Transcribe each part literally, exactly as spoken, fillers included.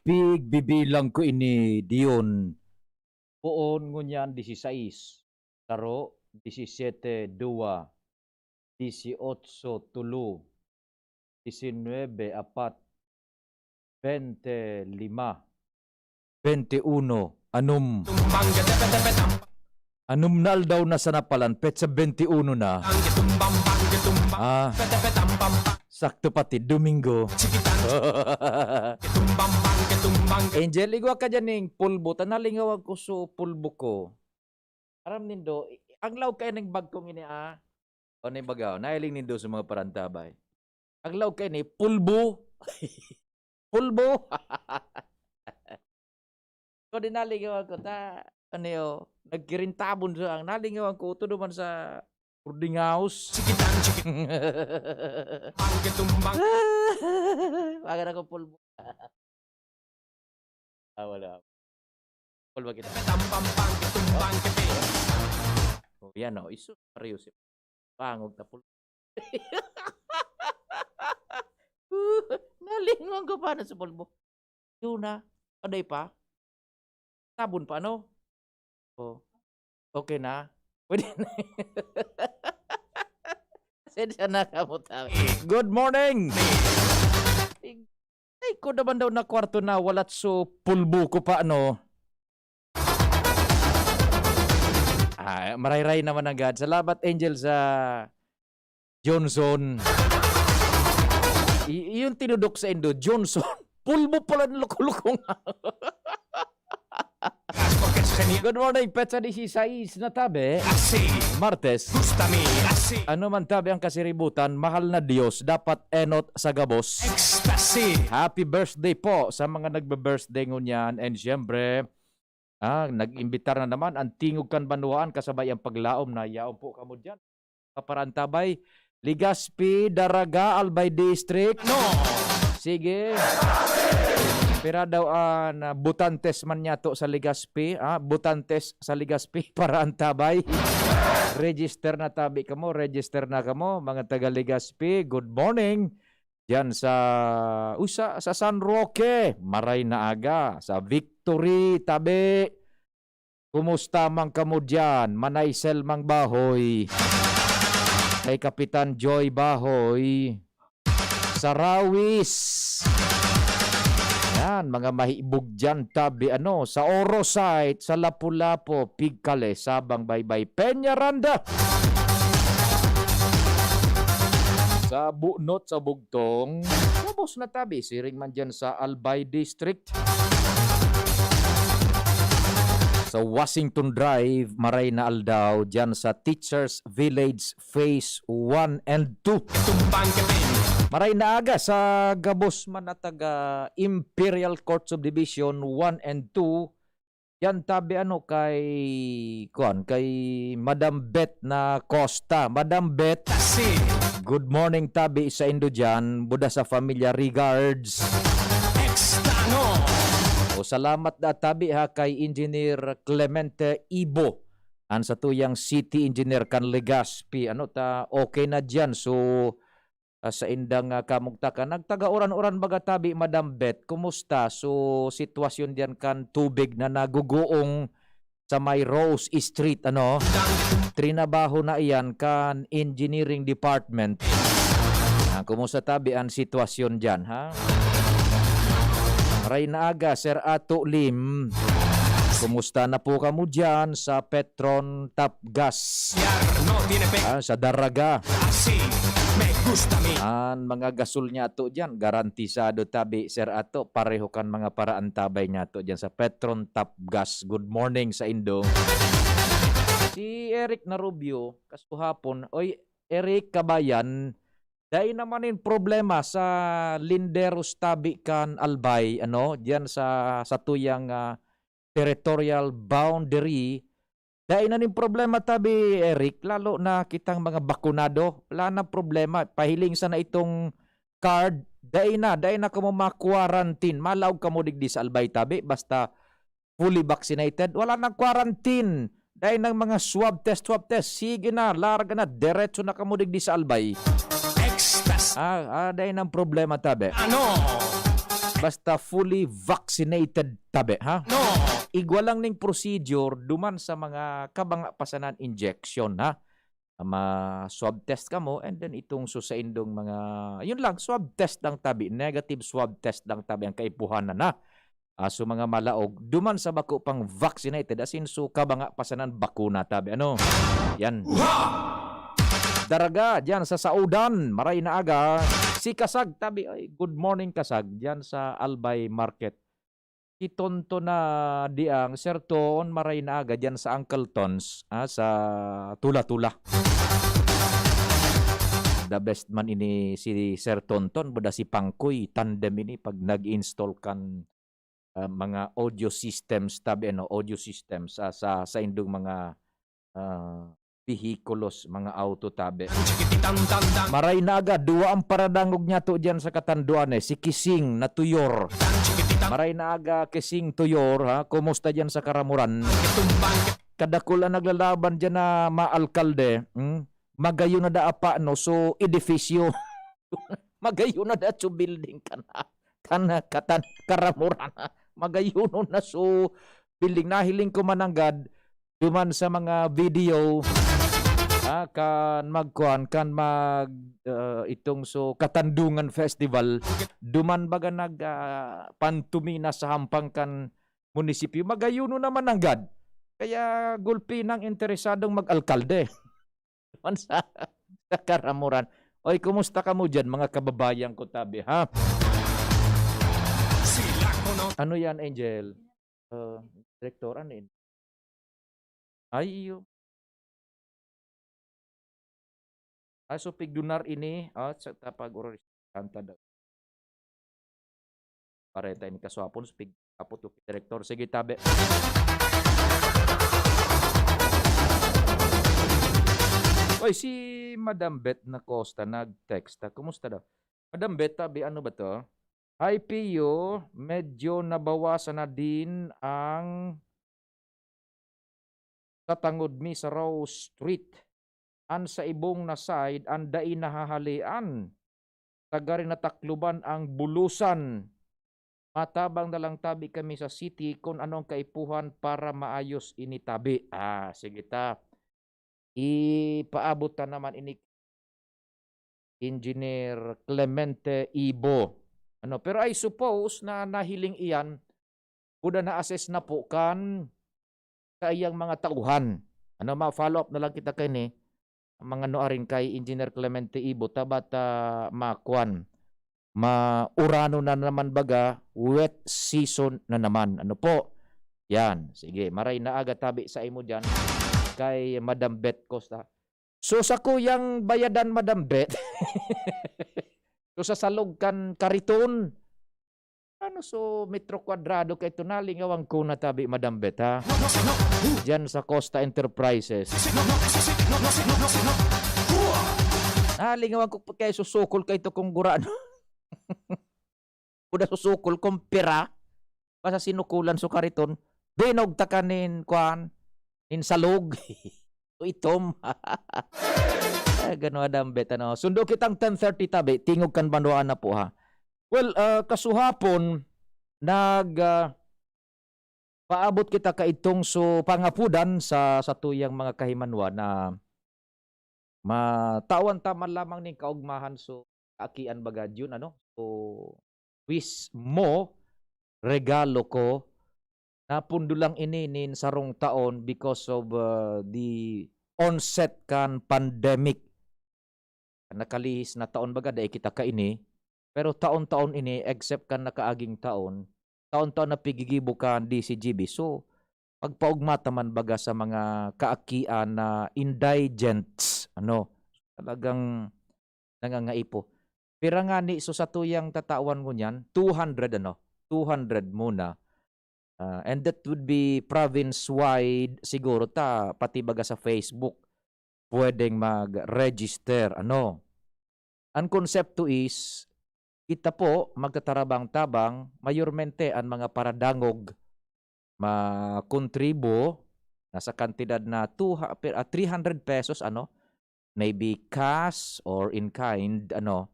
Pigbibilang ko ini, Dion. Poon ngunyan, disisais, saro, disisiete, duwa, disiotso, tolo, disinuebe, apat, bente, lima, bente uno, anom. Anom na aldaw na sana palan, petsa bente uno na. Ah, sakto pati, Domingo. Angel, igwa ka dyan ning pulbo. Ta nalingawan ko so pulbo ko. Aram nindo, i-, ang laog kayo ning bagkong ini, ah. O, ni baga, nailing nindo sa mga parantabay. Ang laog kayo ni pulbo. Pulbo. Ko din nalingawan ko, ta, ano yun, nagkirintabon sa ang nalingawan ko, ito naman sa boarding house. Ang katumbang. Baga na ko pulbo. Ah, wala. Pulbo kita. Tambang, pang, katumbang, kape. Oh, yan, oh. Isus, Mario, si Pangog na pulbo. Nalingon ko pa na sa pulbo. Yun na. Aday pa. Sabon pa, no? Oh. Okay na. Pwede na. Pasensya na kamo, tabi. Good morning! Ay, ko naman daw na kwarto na walat so pulbo ko pa, ano? Ah, marayray naman ang God. Salamat, Angel, sa Johnson. I-, yung tinudok sa Indo, Johnson. Pulbo pala ng loko-loko nga. Good morning, petsa dieciséis na tabi. Asi. Martes. Gustami. Asi. Ano man tabi ang kasiributan, mahal na Diyos, dapat enot sa gabos. Ecstasy. Happy birthday po sa mga nagbe-birthday ngunyan. And siyempre, ah, nag-imbitar na naman ang Tingog kan Banwaan kasabay ang paglaom na yaon po kamo dyan. Paparantabay, Legazpi, Daraga, Albay District. No. Sige. Pira daw an, ah, butantes man niyato sa Legazpi, ah, butantes sa Legazpi para antabay. Register na tabi kamo, register na kamo, mga taga Legazpi. Good morning. Diyan sa, usa, sa San Roque, maray na aga. Sa Victory, tabi. Kumusta man kamo diyan? Manaysel mang Bahoy. Kay Kapitan Joy Bahoy. Sa Rawis. Yan, mga mahibog diyan, tabi, ano, sa Orosite, sa Lapu-Lapu, Pigkale, Sabang, Baybay, Peñaranda. Sa Bunot, sa Bugtong. Tapos na tabi, siring man diyan sa Albay District. Sa Washington Drive, maray na aldaw, diyan sa Teachers Village Phase one and two. Tumbang ka din. Maray na aga sa gabos man na taga Imperial Court Subdivision one and two. Yan tabi ano kay, kuwan, kay Madam Beth na Costa. Madam Beth, Tasi. Good morning tabi sa indo diyan. Buda sa familia, regards. Extano. O, salamat na tabi ha kay Engineer Clemente Ibo. An satuyang city engineer kan Legazpi. Ano ta, okay na diyan. So, ah, saindang, ah, kamugtakan. Nagtaga-uran-uran baga tabi, Madam Beth. Kumusta? So, sitwasyon diyan kan tubig na naguguong sa may Rose Street, ano? Trinabaho na iyan kan engineering department. Ah, kumusta tabi an sitwasyon diyan, ha? Maray na aga, Sir Ato Lim. Kumusta na po kamo diyan sa Petron Tapgas? Yarno, tinepe. Ah, sa Daraga. Asi, me gusta mi. An mga gasol niyato diyan, garantisado tabi, Sir Ato. Pareho kan mga paraantabay niyato diyan sa Petron Tapgas. Good morning sa indo. Si Eric Narubio, kasuhapon, oy, Eric Kabayan, dai naman nin problema sa linderos tabi kan Albay, ano, diyan sa, sa tuyang, ah, territorial boundary. Dai na nin problema tabi, Eric, lalo na kitang mga bakunado. Wala nang problema. Pahiling sana itong card. Dai na, dai na kamo ma-quarantine. Malaog kamo digdi sa Albay tabi. Basta fully vaccinated. Wala nang quarantine. Dai nang mga swab test, swab test. Sige na, larga na. Diretso na kamo digdi sa Albay. Extas. Ah, ah, dai nang problema tabi. Ano? Basta fully vaccinated tabi, ha? No. Igwa lang ning procedure duman sa mga kabanga pa sana an injection, ha? Ma-swab test kamo, and then itong so saindong mga, yun lang, swab test lang tabi, negative swab test lang tabi ang kaipuhan na na. Ah, so mga malaog, duman sa bako pang vaccinated, as in, so kabanga pa sana an bakuna tabi, ano? Yan. Daraga, diyan sa Saudan, maray na aga. Si Kasag tabi, ay, good morning, Kasag, diyan sa Albay Market. Si Tonton na diang, Sir Ton, maray na aga diyan sa Uncle Tons, ah, sa Tula-Tula. The best man ini si Sir Tonton, buda si Pangkoy, tandem ini pag nag-install kan, ah, mga audio systems, tabi, ano, audio systems, ah, sa, sa indong mga, ah, vehikulos, mga auto tabi. Maray na aga, duwa ang paradangog niya to diyan sa Katanduan, eh. Si Kising na Tuyor. Maray na aga, Kising Tuyor, ha? Kumusta diyan sa Karamuran? Kadakul ang naglalaban diyan na maalkalde, hmm? Magayon na da apa, no? So, edifisyo. Magayon na da, so building ka na. Kan, katan, Karamuran. Magayon na, so building. Nahiling ko mananggad, duman sa mga video, ah, kan magkuan, kan mag, ah, itong so Katandungan Festival, duman baga nag, ah, pantumina sa hampang kan munisipyo, magayon na mananggad. Kaya gulpi nang interesadong mag-alkalde. Duman sa, sa Karamuran. Oy, kumusta kamo diyan, mga kababayan ko tabi, ha? Sila ko, no? Ano yan, Angel? Uh, Director, ano yun? Ay, iyo. Ah, so pigdunar ini, ah, sa tapag oror kanta daw. Pareta ini kaswapon, so pig-, apot o director. Sige, tabi. Oy, si Madam Beth na Costa nag-text, ah. Kumusta daw? Madam Beth, tabi, ano ba to? Hi, Pio. Medyo nabawasan na din ang sa tangod mi sa Rose Street. An sa ibong na side, an dai nahahalean. Tagarin na Tacloban ang bulusan. Matabang na lang tabi kami sa city kun ano ang kaipuhan para maayos ini tabi. Ah, sige ta. Ipaabot ta naman ini Engineer Clemente Ibo. Ano, pero I suppose na nahiling iyan, kuda na-assess na po kan sa iyang mga tauhan. Ano, ma-follow up na lang kita kini, mga nuarin kay Engineer Clemente Ibo, ta ba ta makuan, maurano na naman baga, wet season na naman. Ano po? Yan. Sige, maray na aga tabi sa imo diyan kay Madam Beth Costa. So, sa kuyang bayadan, Madam Beth, so, sa salog kan kariton, ano, so, metro kwadrado kay ito, nalingawan ko na tabi, Madam Beth, ha? Diyan sa Costa Enterprises. Nalingawan ko pa kay susukol kay ito kung gurano. Kuda susukol kung pira. Basta sinukulan so kariton. Binog ta ka nin, kuan, nin salog. O itom. Ah, gano, Madam Beth, ano. Sundo kitang ten thirty tabi. Tingog kan banwaan na po, ha. Well, ah, kasuhapon, nag, ah, paabot kita kaidtong so pangapudan sa satuyang mga kahimanwa na matawan ta man lamang nin kaogmahan so kaakian baga diyon, ano? So, wish mo, regalo ko, napundo lang ini nin sarong taon because of, uh, the onset kan pandemic. Nakalihis na taon baga, dai kita kaini. Pero taon-taon ini, except kan nakaaging taon, taon-taon na pigigibo kan D C G B. So, pagpaugma ta man baga sa mga kaakian na indigents, ano, talagang nangangaipo. Pira ngani, so, satuyang tatawan ngunyan, two hundred, ano, two hundred muna. Ah, and that would be province-wide siguro ta, pati baga sa Facebook, pwedeng mag-register, ano. Ang konsepto is, kita po, magtatarabang-tabang, mayormente ang mga paradangog, makontribo, nasa kantidad na two, ah, three hundred pesos, ano, maybe cash or in kind, ano.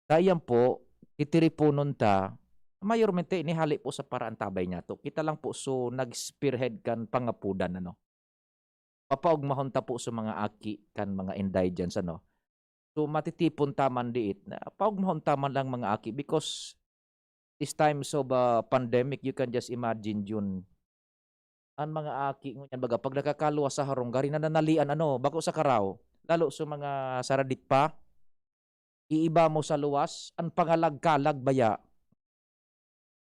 Kaya po, titiriponon ta, mayormente ini hali po sa paraantabay niya to. Kita lang po, so nag-spearhead kan pangapudan, ano. Papaogmahon ta po sa mga aki kan mga indigents, ano. So matitipon ta man diit na paogmahon ta man lang mga aki, because this times of, ah, pandemic, you can just imagine, Jun. An mga aki ngunyan, baga, pag nakakaluwas sa harong, gari na nanalian, ano, bako sa karaw, lalo sa mga saradit pa, iiba mo sa luwas, an pangalagkalag baya.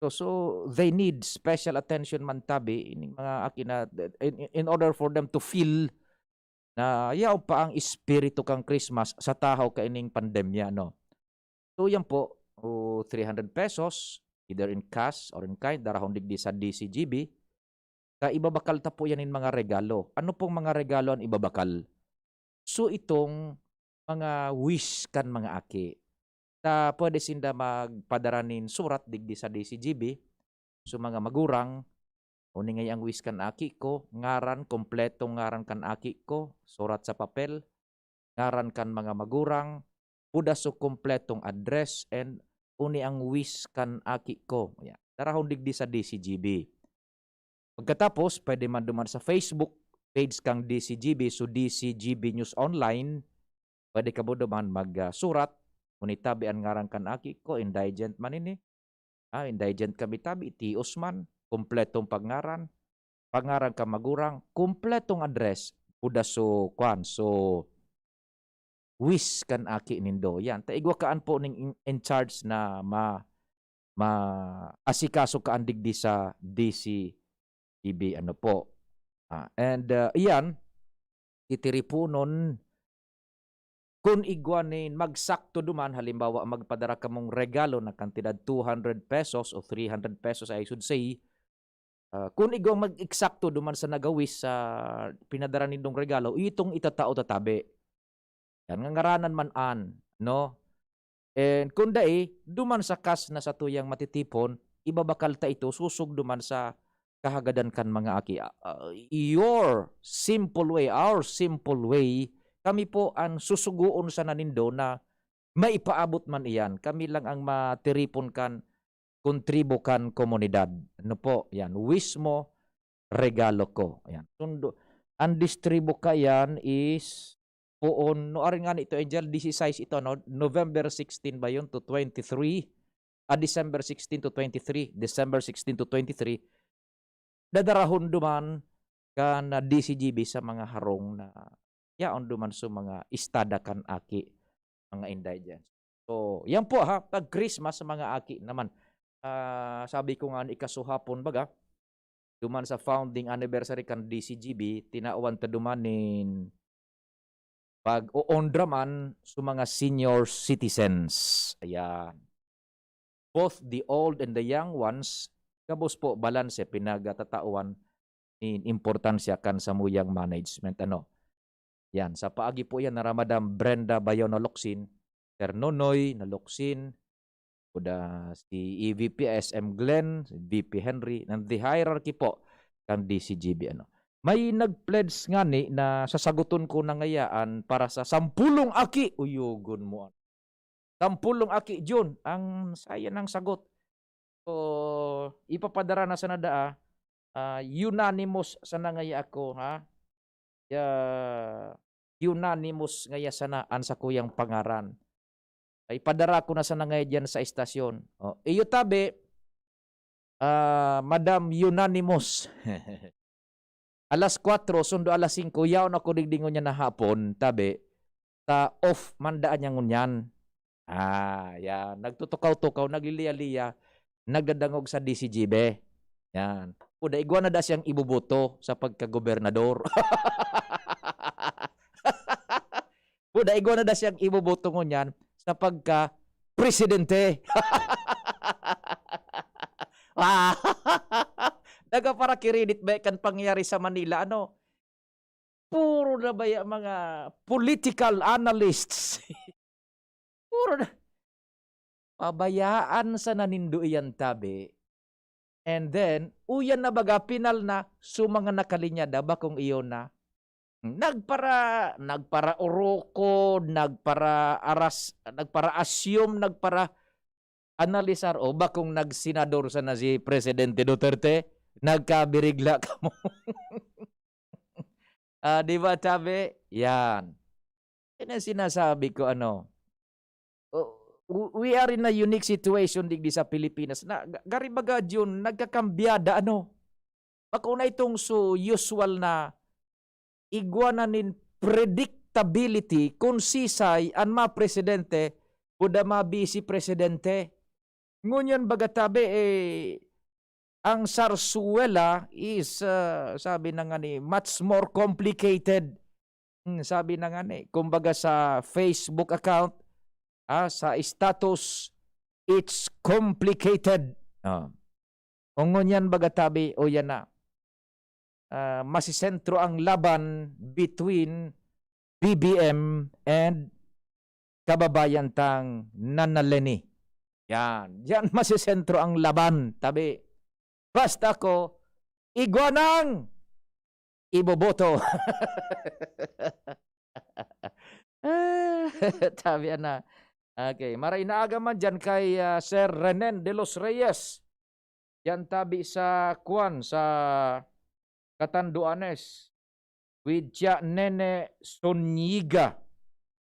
So, so they need special attention man tabi, ining mga aki na, in, in order for them to feel na yaon pa ang espiritu kan Christmas sa tahaw kaining pandemya, no? So, yan po, o, three hundred pesos, either in cash or in kind, darahon digdi sa D C G B. Ta ibabakal ta po yan in mga regalo. Ano pong mga regalo an ibabakal? So, itong mga wish kan mga aki. Ta pwede sinda magpadara nin surat digdi sa D C G B. So, mga magurang, uni ngaya ang wish kan aki ko, ngaran, kompletong ngaran kan aki ko, surat sa papel, ngaran kan mga magurang, puda so kompletong address, and uni ang wish kan aki ko. Yan. Darahon digdi sa D C G B. Pagkatapos, pwede man duman sa Facebook page kang D C G B, so D C G B News Online, pwede ka po duman mag, ah, surat, ngunit tabi an ngaran kan aki ko, indigent man ini. Ah, indigent kami tabi, tios man, kompletong pangaran, pangaran kan magurang, kompletong address, puda so, kwan, so, wish kan aki nindo. Yan, ta igwa kaan po ning in, in charge na ma, maasikaso kaan digdi sa D C G B, ano po. Ah, and, ah, iyan, titiriponon kun igwa nin magsakto duman, halimbawa, magpadara kamong regalo na kantidad two hundred pesos o three hundred pesos, I should say, ah, kun igwang mag-eksakto duman sa nagawis sa pinadara nindong regalo, itong itatao ta tabi. Yan, ngangaranan man an, no? And kun dai, duman sa kas na satuyang matitipon, ibabakal ta ito, susog duman sa kahagadan kan mga aki. Ah, ah, your simple way, our simple way, kami po an susugoon sana nindo na maipaabot man iyan. Kami lang ang matiripon kan kontribo kan komunidad. Ano po? Yan, wish mo, regalo ko. Yan. Sundo. Ang distribo ka yan is poon, no, arin nga nito, Angel, disisais ito, no? November sixteen ba yun to twenty-three? Ah, December sixteen to twenty-three. December sixteen to twenty-three. Dadarahon duman kan, ah, D C G B sa mga harong na yaon duman sa mga istada kan aki, mga indigents. So, yan po ha, pag Christmas sa mga aki naman. Ah, sabi ko nga, ikasuhapon baga, duman sa founding anniversary kan D C G B, tinawan ta duman nin pag-oondra man sa mga senior citizens. Ayan. Both the old and the young ones, gabos po balanse pinagatatawan nin importansya kan samuyang management. Ano? Yan, sa paagi po yan, nara Madam Brenda Bayon na Locsin, Sir Nonoy na Locsin, kuda si E V P S M Glenn, V P Henry, and the hierarchy po kan D C G B, ano. May nag-pledge ngani na sasaguton ko na ngayaan para sa sampulong aki. Uyugon mo. Sampulong aki, Jun, ang saya ng sagot. So, ipapadara na sana daa, ah, unanimous sana ngaya ako, ha? Ya, unanimous ngaya sana an sakuyang pangaran. Ay, padara ko na sana ngaya diyan sa estasyon. O, iyo tabi, ah, Madam Unanimous. Alas kwatro, sundo alas singko, yaon ako digdi ngunyan na hapon, tabi, ta off man daan niya ngunyan. Ah, yan. Nagtutukaw-tukaw, nagliliya-liya, nagdadangog sa D C G B. Yan. Puda, igwa na da siyang iboboto sa pagkagobernador. Puda, igwa na da siyang iboboto ngunyan sa pagka-presidente. Ah, nagaparakirinit ba kan pangyayari sa Manila, ano? Puro na baya mga political analysts. Puro na. Pabayaan sana nindo iyan tabi. And then, uyan na baga, pinal na, so mga nakalinya da, bakong iyo na. Nagpara-, nagpara-orokod, nagpara-aras-, nagpara-assume, nagpara-, analisar, o ba kung nagsenador sana si Presidente Duterte, nagkabirigla kamo? Ah, di ba, tabi? Yan. Yan ang sinasabi ko, ano. Oh, w-, we are in a unique situation digdi sa Pilipinas na ga-, gari baga, Jun, nagkakambyada, ano. Bako na itong so usual na igwa na nin predictability kung sisay an mga presidente o da mga vice presidente. Ngunyan baga, tabi, eh, ang sarsuela is, ah, sabi na nga ni, much more complicated. Hmm, sabi na nga ni, kumbaga sa Facebook account, ah, sa status, it's complicated. Ah. O ngunyan baga, tabi, o yan na. Ah, masisentro ang laban between B B M and kababayan tang Nana Leni. Yan. Yan masisentro ang laban, tabi. Basta ko, igwa nang iboboto. Ah, tabi, ana. Okay. Maray na aga man dyan kay, ah, Sir Renen de los Reyes. Yan tabi sa kwan, sa Catanduanes. With Tia Nene Zuniga.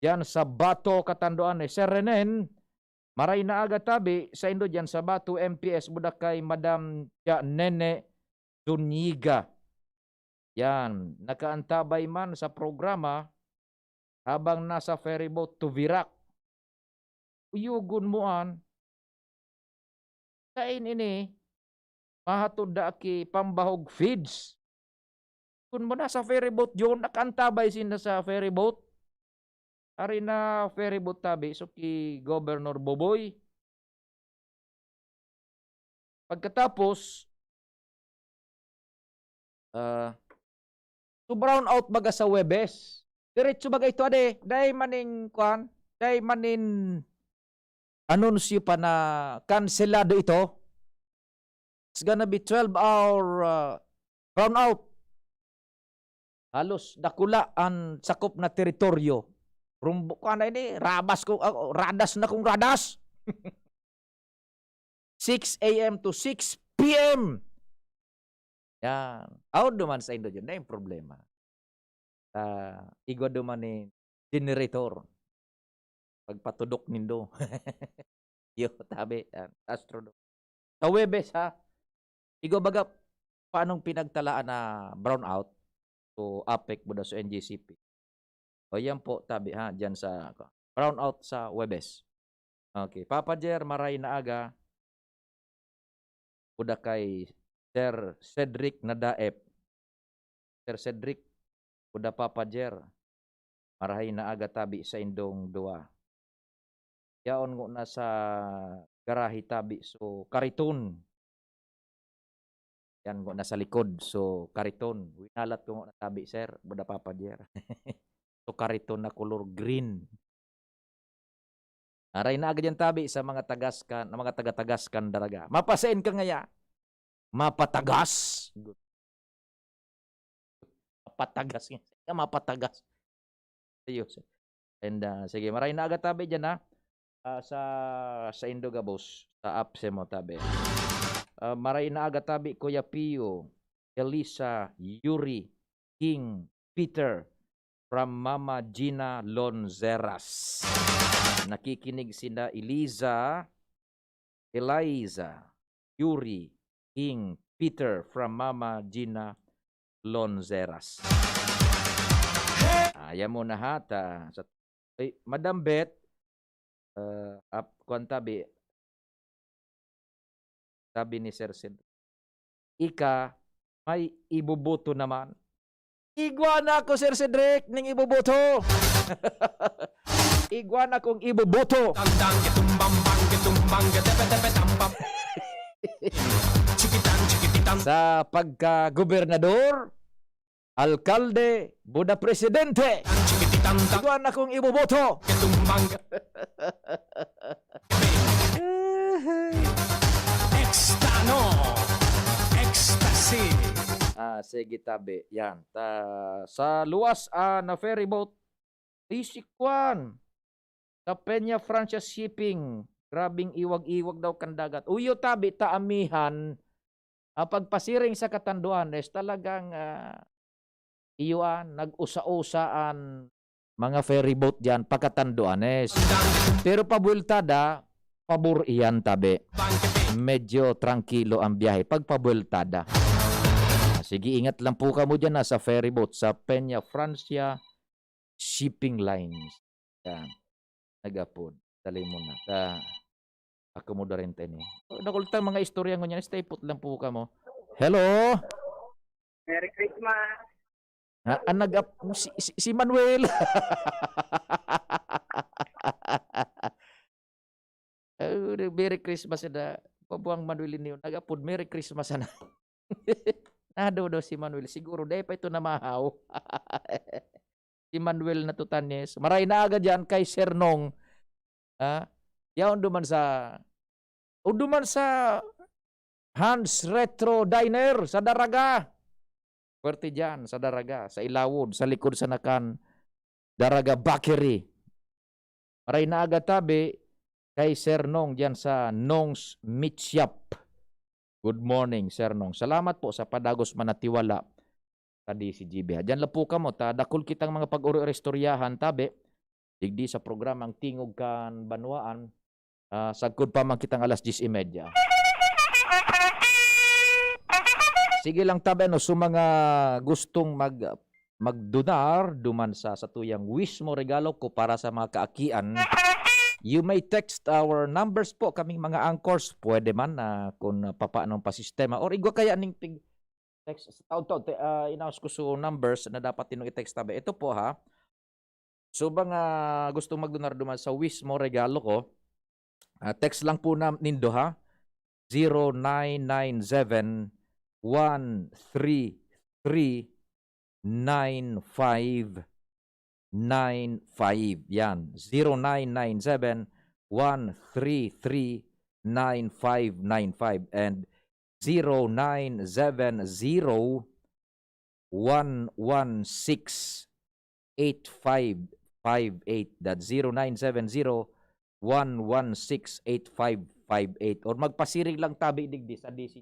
Yan sa Bato, Catanduanes. Sir Renen, maray na aga tabi sa indo diyan sa Bato, M P S, buda kay Madam Tia Nene Zuniga. Yan, nakaantabay man sa programa habang nasa ferryboat to Virac. Uyugon mo an, sain ini mahatod da aki pambahog feeds? Kun mo nasa ferryboat, John, nakaantabay sinda sa ferryboat. Ari na ferryboat tabi, so ki Governor Boboy. Pagkatapos, ah, so brown out baga sa Huwebes. Diretso baga ito, ade. Dai maning, kwan, dai manin anunsyo pa na kanselado ito. It's gonna be twelve hour, ah, brown out. Halos dakula an sakop na teritoryo. Rumbo-, kuwan na ini, rabas ko, ah, radas na kong radas. Six A M to six P M. Yan. Aw, duman sa indo dyan na yung problema. Ah, igwa duman ni generator. Pagpatudok nindo. Yo, tabi, ah, Astro. Sa Huwebes, ha? Igwa baga, paanong pinagtalaan na brownout? So, APEC, buda sa N G C P. O, yan po, tabi, ha? Diyan sa, brownout sa Huwebes. Okay. Papa Jer, maray na aga. Buda kay Sir Cedric Nadaep. Sir Cedric, buda Papa Jer. Marahay na aga tabi sa indong duwa. Yaon ngo na sa garahe tabi, so, kariton. Yan ngo na sa likod, so, kariton. Winalat ko ngo na tabi, sir, buda Papa Jer. So, kariton na color green. Aray na aga dyan tabi sa mga tagaskan, mga taga-tagaskan daraga. Mapasain ka ngaya. Mapatagas. Mapatagas nga. Nga mapatagas. Ayos. And, ah, sige, maray na aga tabi dyan, ha. Ah, sa, sa indo gabos, sa apse mo tabi. Ah, maray na aga tabi, Kuya Pio, Elisa, Yuri, King, Peter, from Mama Gina Lonzeras. Nakikinig sina Eliza, Eliza, Yuri, King, Peter, from Mama Gina Lonzeras. Ayan mo na ha, ta, sa, ay, Madam Beth, ah, ap-, kwan tabi, sabi ni Sir Cedric, "Ika, may iboboto naman." Igwa na ako, Sir Cedric, ning iboboto. Igwa na akong iboboto. Tang, tang, kitum, bang, bang, kitum, bang, gatepe, tepe, tam, pam. Chikitan, chikititan. Sa pagka-gobernador, alkalde, buda presidente. Tang, chikititan, tang. Igwa na akong iboboto. Kitum, bang, Extano. Ecstasy. Ah, sige, tabi. Yan. Ta-, sa luwas, ah, na ferryboat, ay, si Kwan. Sa Peña Francia Shipping, Grabeng iwag-iwag daw kan dagat. Uyo tabi ta amihan, ah, pagpasiring sa Catanduanes, talagang, ah, iyo an, nag-usa-usa an mga ferry boat diyan, pa Catanduanes. Pero pabueltada, pabor iyan tabi. Medyo trangkilo ang biyahe pag pabueltada. Ah, sige, ingat lang po kamo diyan, ah, sa ferry boat, sa Peña Francia Shipping Lines. Yan. Nag-apod. Dali mo na. Sa akomodarente ni. Nakultang mga istorya ngunyan, stay put lang po kamo. Hello? Merry Christmas. Ha, ang nag-ap-, si, si, si Manuel. Oh, Merry Christmas na. Pabuang Manuel niyo. Nag-apod, Merry Christmas na. Nado daw si Manuel. Siguro, dahil pa ito namahaw. Si Manuel na Tutanes. Maray na aga dyan kay Sir Nong. Ha? Yaon duman sa, o duman sa Hans Retro Diner sa Daraga. Pwerte dyan, sa Daraga, sa Ilawod, sa likod sa Nakan Daraga Bakery. Maray na aga tabi kay Sir Nong dyan sa Nong's Meat Shop. Good morning, Sir Nong. Salamat po sa padagos man na tiwala sa D C G B. Diyan lang po kamo, ta dakul kitang mga pag-oro-istoryahan, tabi, digdi sa programang Tingog kan Banwaan, ah, sagkod pa man kitang alas diyes y media. Sige lang, tabi, ano, sa mga gustong mag-, magdonar duman sa satuyang Wismo Regalo Ko para sa mga kaakian, you may text our numbers po, kaming mga anchors, pwede man na kung papaanong pa sistema, or igwa kaya ning pig-, text, taon-taon, te-, ah, inaos ko so numbers na dapat tinong i-text tabi. Ito po, ha. So, mga gusto magdonar duman sa Wismo Regalo Ko, ah, text lang po na nindo, ha. Zero nine nine seven one three three nine five nine five. Yan, zero nine nine seven one three three nine five nine five and zero nine seven zero one one six eight five five eight. That's zero nine seven zero one one six eight five five eight. Or magpasiring lang tabi digdi sa D C.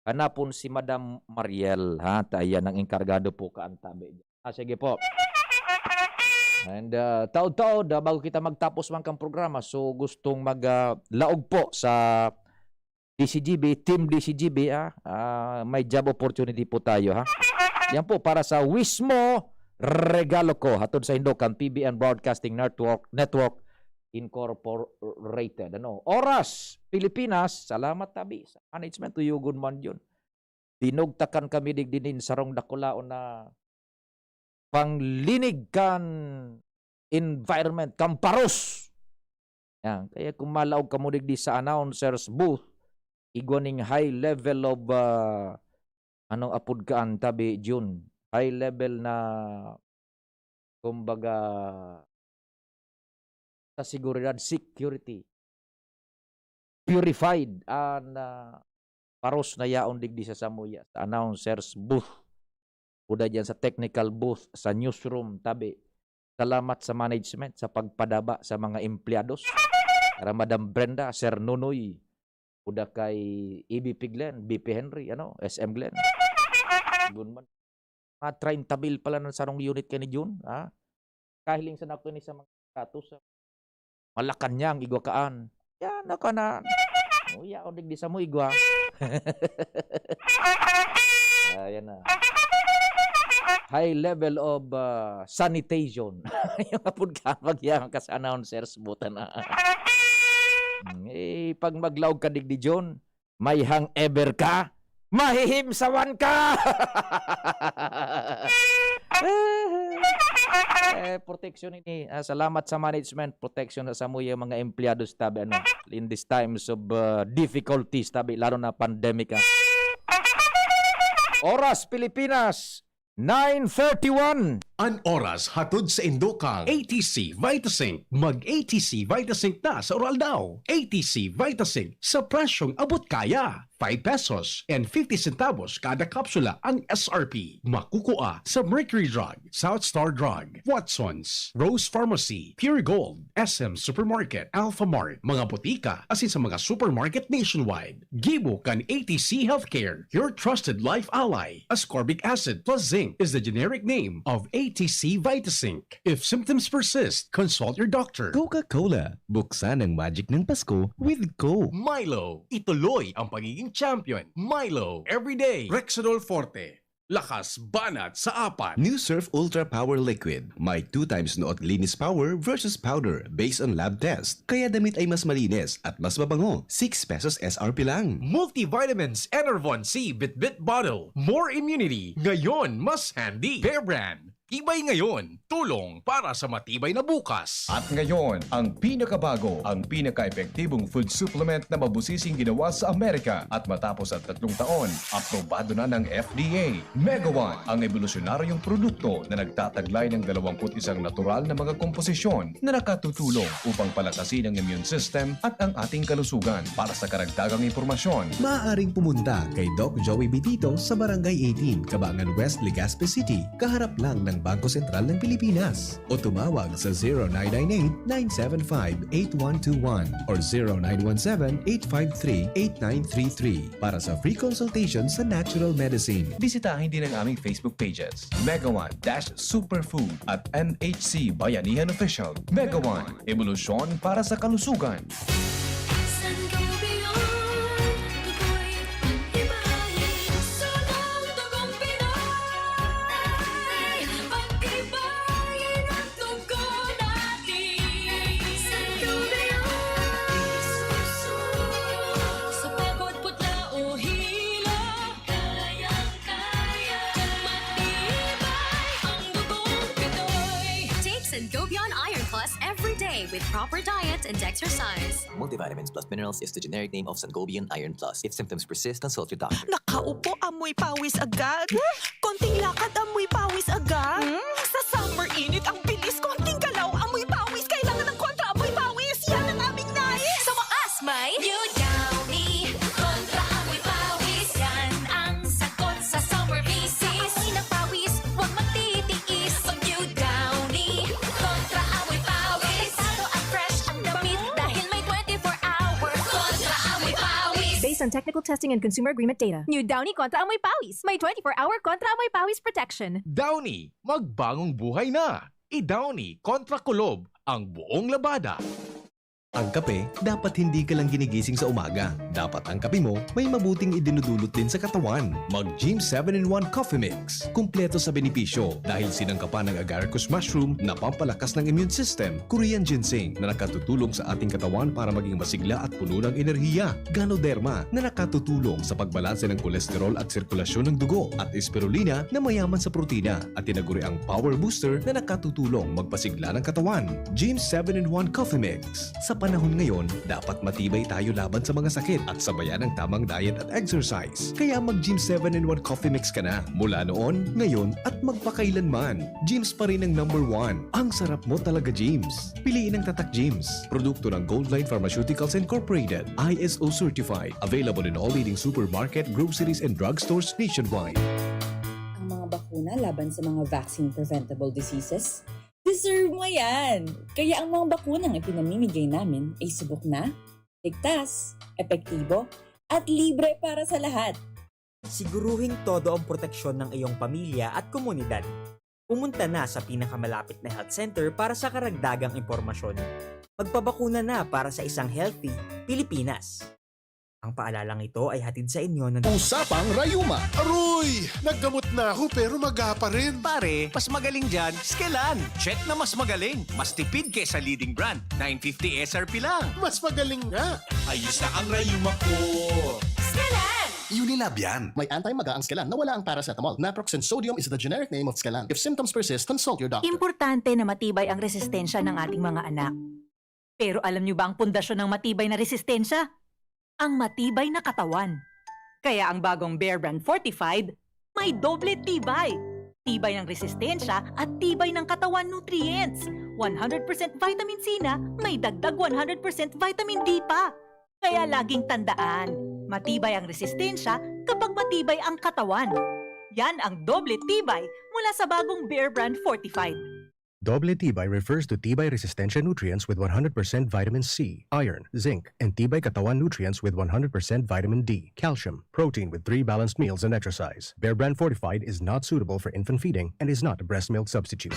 Hanapon si Madam Mariel, ha? Ta iyan ang enkargado po kaan tabi. Ah, sige po. And, ah, taod-taod, ah, bago kita magtapos man kang programa, so gustong mag, ah, laog po sa D C G B, Team D C G B, ah, ah, may job opportunity po tayo, ha? Yan po, para sa Wismo Regalo Ko, hatod sa indo kan P B N Broadcasting Network, Network Incorporated. Ano? Oras, Pilipinas, salamat tabi sa management, tuyogon man yun. Dinugtakan kami digdi nin sarong dakulaon na panglinig kan environment, kan paros. Yan. Kaya kung malaog kamo digdi sa announcer's booth, igwa ning high level of, ah, anong apod kaan tabi, Jun? High level na, kumbaga, sa seguridad, security. Purified an, ah, paros na yaon digdi sa samuya, sa announcer's booth. O da diyan sa technical booth, sa newsroom, tabi. Salamat sa management sa pagpadaba sa mga empleyados. Kara Madam Brenda, Sir Nunoy, o da kay E B P Glenn, B P Henry, ano, S M Glenn. Gun man. Mga treinta mil pala ng sarong unit kani Jun, ha? Kahiling sa nako ini sa mga status, sa Malacañang, igwa kaan. Yan, naka na. Uya, o digdi sa mo, igwa. Ayan na. High level of, ah, sanitation. Yung apod ka, pag yan, kas announcers, buta na. Eh, pag maglaog ka digdi, Jun, may hangover ka, mahihimsawan ka! Eh, protection ini. Ah, salamat sa management. Protection sa samuya mga empleyados tabi, ano, in these times of, ah, difficulties tabi, lalo na pandemic, ah. Oras, Pilipinas, nine thirty-one. An oras hatod sa indo kan A T C Vitazinc. Mag A T C Vitazinc na sa Uraldaw. A T C Vitazinc sa presyong abot kaya. five pesos and fifty centavos kada kapsula ang S R P. Makukua sa Mercury Drug, South Star Drug, Watsons, Rose Pharmacy, Pure Gold, S M Supermarket, Alphamart, mga botika, asin sa mga supermarket nationwide. Gibo kan A T C Healthcare, your trusted life ally. Ascorbic acid plus zinc is the generic name of A T C Vitazinc. If symptoms persist, consult your doctor. Coca-Cola, buksan ang magic ng Pasko with Coke. Milo, ituloy ang pagiging champion. Milo, everyday. Rexidol Forte, lakas banat sa apat. New Surf Ultra Power Liquid, may two times noot linis power versus powder based on lab test. Kaya damit ay mas malinis at mas mabango. Six pesos S R P lang. Multivitamins Enervon C Bitbit Bottle. More immunity. Ngayon, mas handy. Bear Brand. Tibay ngayon, tulong para sa matibay na bukas. At ngayon, ang pinakabago, ang pinaka-epektibong food supplement na mabusising ginawa sa Amerika at matapos ang tatlong taon, aprobado na ng F D A. Mega One, ang ebolusyonaryong produkto na nagtataglay ng dalawamput isang natural na mga komposisyon na nakatutulong upang palakasin ang immune system at ang ating kalusugan. Para sa karagdagang impormasyon, maaaring pumunta kay Doc Joey Bitito sa Barangay eighteen, Cabangan West, Legazpi City, kaharap lang ng Bangko Sentral ng Pilipinas. O tumawag sa zero nine nine eight, nine seven five, eight one two one or zero nine one seven, eight five three, eight nine three three para sa free consultation sa natural medicine. Bisitahin din ang aming Facebook pages, Mega One dash Superfood at M H C Bayanihan Official. Mega One, ebolusyon para sa kalusugan. Sangobion, tukoy, pagtibayin, sunog dugong Pinoy. Pagtibayin ang dugo natin. Sangobion, sa pagod, putla o hilo, kayang-kaya. Matibay ang dugong Pinoy. Take Sangobion Iron Plus every day with proper diet and exercise. Multivitamins plus minerals is the generic name of Sangobion Iron Plus. If symptoms persist, consult your doctor. Nakaupo, amoy pawis agad. Konting lakad, amoy pawis agad. Hmm? Sa summer init, ang bilis. Konting galaw, amoy pawis. Kailangan ng kontra amoy pawis. Yan ang aming nais. Sa wakas, may New Downy Kontra Amoy Pawis. Yan ang sagot sa summer visis. Sa amoy ng pawis, huwag magtitiis. Mag New Downy Kontra Amoy Pawis. Apektado at fresh ang damit dahil may twenty-four hour Kontra Amoy Pawis. Based on technical testing and consumer agreement data, New Downy Kontra Amoy Pawis. May twenty-four hour Kontra Amoy Pawis protection. Downy, magbagong buhay na! I-Downy kontra kulob ang buong labada. Ang kape, dapat hindi ka lang ginigising sa umaga. Dapat ang kape mo may mabuting idinudulot din sa katawan. Mag Gym seven in one Coffee Mix. Kumpleto sa benepisyo dahil sinangkapan ng agaricus mushroom na pampalakas ng immune system, Korean ginseng na nakatutulong sa ating katawan para maging masigla at puno ng enerhiya, Ganoderma na nakatutulong sa pagbalanse ng kolesterol at sirkulasyon ng dugo, at spirulina na mayaman sa protina at tinaguriang power booster na nakatutulong magpasigla ng katawan. Gym seven in one Coffee Mix. Sa panahon ngayon, dapat matibay tayo laban sa mga sakit at sabayan ang tamang diet at exercise. Kaya mag Gym seven in one Coffee Mix ka na. Mula noon, ngayon, at magpakailanman. Gym's pa rin ang number one. Ang sarap mo talaga, Gym's. Piliin ang Tatak Gym's. Produkto ng Goldline Pharmaceuticals Incorporated. I S O certified. Available in all leading supermarket, groceries, and drugstores nationwide. Ang mga bakuna laban sa mga vaccine-preventable diseases, deserve mo yan! Kaya ang mga bakunang ipinamimigay namin ay subok na, ligtas, epektibo, at libre para sa lahat. Siguruhing todo ang proteksyon ng iyong pamilya at komunidad. Pumunta na sa pinakamalapit na health center para sa karagdagang impormasyon. Magpabakuna na para sa isang healthy Pilipinas. Ang paalalang ito ay hatid sa inyo ng Usapang Rayuma. Aroy! Naggamot na ako pero maga pa rin. Pare, mas magaling dyan, Skelan. Check na mas magaling. Mas tipid kesa leading brand. Nine fifty S R P lang. Mas magaling nga. Ayos na ang rayuma ko. Skelan! Unilab yan. May anti-maga ang Skelan na wala ang paracetamol. Naproxen sodium is the generic name of Skelan. If symptoms persist, consult your doctor. Importante na matibay ang resistensya ng ating mga anak. Pero alam niyo ba ang pundasyon ng matibay na resistensya? Ang matibay na katawan. Kaya ang bagong Bear Brand Fortified, may doble tibay. Tibay ng resistensya at tibay ng katawan nutrients. One hundred percent vitamin C na, may dagdag one hundred percent vitamin D pa. Kaya laging tandaan, Matibay ang resistensya kapag matibay ang katawan. Yan ang doble tibay mula sa bagong Bear Brand Fortified. Doble tibay refers to tibay resistensya nutrients with one hundred percent vitamin C, iron, zinc, and tibay katawan nutrients with one hundred percent vitamin D, calcium, protein with three balanced meals and exercise. Bear Brand Fortified is not suitable for infant feeding and is not a breast milk substitute.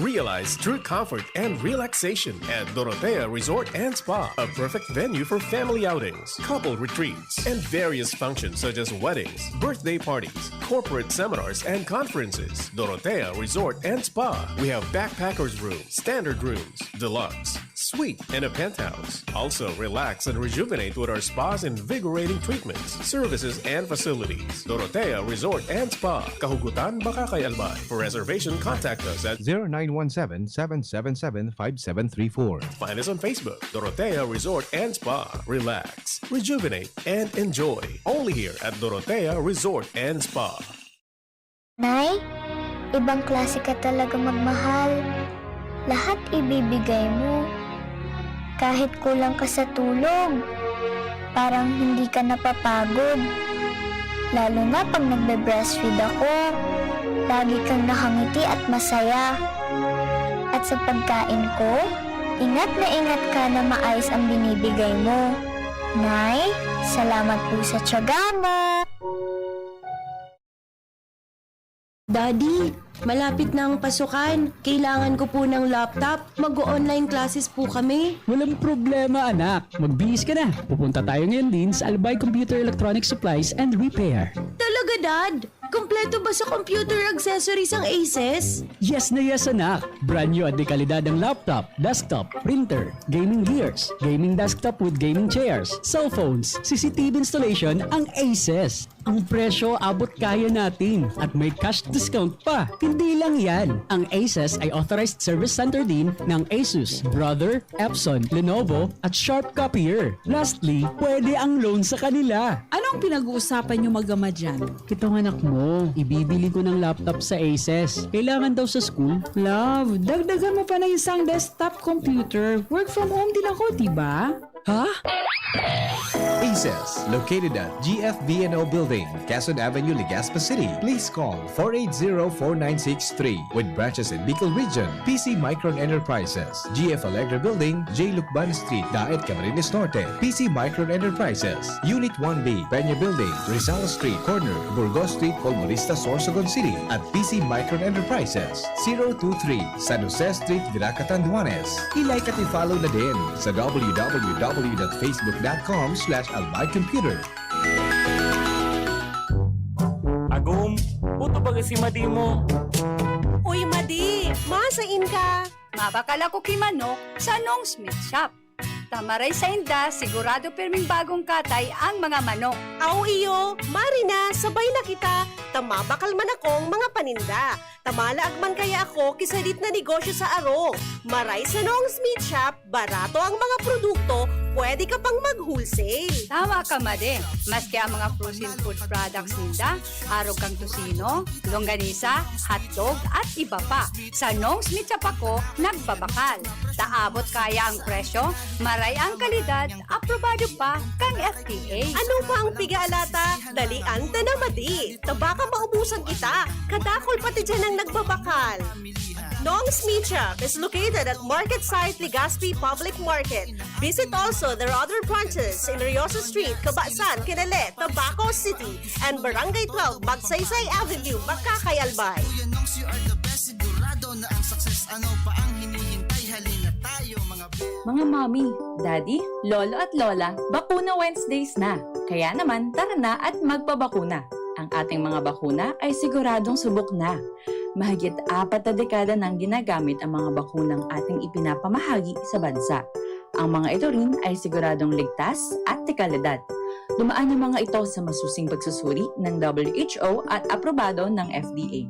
Realize true comfort and relaxation at Dorotea Resort and Spa, a perfect venue for family outings, couple retreats, and various functions such as weddings, birthday parties, corporate seminars, and conferences. Dorotea Resort and Spa. We have backpackers room, standard rooms, deluxe, suite, and a penthouse. Also, relax and rejuvenate with our spa's invigorating treatments, services, and facilities. Dorotea Resort and Spa, Kahugutan, Bacacay, Albay. For reservation, contact us at zero nine one seven, seven seven seven, five seven three four. Find us on Facebook, Dorotea Resort and Spa. Relax, rejuvenate, and enjoy. Only here at Dorotea Resort and Spa. Nay, ibang klase ka talaga magmahal. Lahat ibibigay mo. Kahit kulang ka sa tulog, parang hindi ka napapagod. Lalo na pag nagbe-breastfeed ako, lagi kang nakangiti at masaya. At sa pagkain ko, ingat na ingat ka na maayos ang binibigay mo. Nay, salamat po sa tiyaga mo. Daddy, malapit na ang pasukan. Kailangan ko po ng laptop. Mag-online classes po kami. Walang problema, anak. Magbihis ka na. Pupunta tayo ngayon din sa Albay Computer Electronic Supplies and Repair. Talaga, Dad? Kompleto ba sa computer accessories ang Aces? Yes na yes, anak. Brand new at dekalidad ang laptop, desktop, printer, gaming gears, gaming desktop with gaming chairs, cellphones, C C T V installation ang Aces. Ang presyo abot kaya natin at may cash discount pa. Hindi lang yan, ang Aces ay authorized service center din ng Asus, Brother, Epson, Lenovo at Sharp Copier. Lastly, pwede ang loan sa kanila. Anong pinag-uusapan niyo mag-ama dyan? Itong anak mo, ibibili ko ng laptop sa Aces. Kailangan daw sa school. Love, dagdagan mo pa ng isang desktop computer. Work from home din ako, di ba? Ha? Aces, located at G F B and O Building, Quezon Avenue, Legazpi City. Please call four eight zero, four nine six three. With branches in Bicol Region, P C Micron Enterprises, G F Allegra Building, J Lucban Street, Daet, Camarines Norte, P C Micron Enterprises, Unit one B, Peña Building, Rizal Street, corner, Burgos Street, Colmonista, Sorsogon City, at P C Micron Enterprises, zero two three, San Jose Street, Virac, Catanduanes. I-like at i-follow na din sa w w w dot facebook dot com slash albay computer. Agom, puto baga si Madi mo. Uy, Madi! Masain ka? Mabakal ako ki manok sa Nong Smith Shop. Ta maray sainda, sigurado pirming bagong katay ang mga manok. Aw iyo, mari na, sabay na kita, ta mabakal man akong mga paninda. Ta malaag man kaya ako ki sadit na negosyo sa arog. Maray sa Nong Smith Shop, barato ang mga produkto, pwede ka pang mag-wholesale. Tama ka, Madi. Maski ang mga frozen food products ninda, arog kan tocino, longganisa, hotdog, at iba pa. Sa Nong Smith Shop ako nagbabakal. Ta abot kaya ang presyo, maray ang kalidad, aprobado pa kan F D A. Ano pa ang piga-alata? Dalian ta na, Madi. Ta baka maubusan kita. Kadakul pati diyan ang nagbabakal. Nong's Meat Shop is located at Market Site, Legazpi Public Market. Visit also their other branches in Riosa Street, Cabasan, Quinale, Tabaco City, and Barangay twelve, Magsaysay Avenue, Bacacay, Albay. Kuya Nongs, you are the best. Sigurado na ang success. Ano pa ang hinihintay? Halina tayo, mga be. Mga mommy, daddy, lolo at lola, bakuna Wednesdays na. Kaya naman, tara na at magpabakuna. Ang ating mga bakuna ay siguradong subok na. Mahigit apat na dekada nang ginagamit ang mga bakunang ating ipinapamahagi sa bansa. Ang mga ito rin ay siguradong ligtas at dekalidad. Dumaan ang mga ito sa masusing pagsusuri ng W H O at aprobado ng F D A.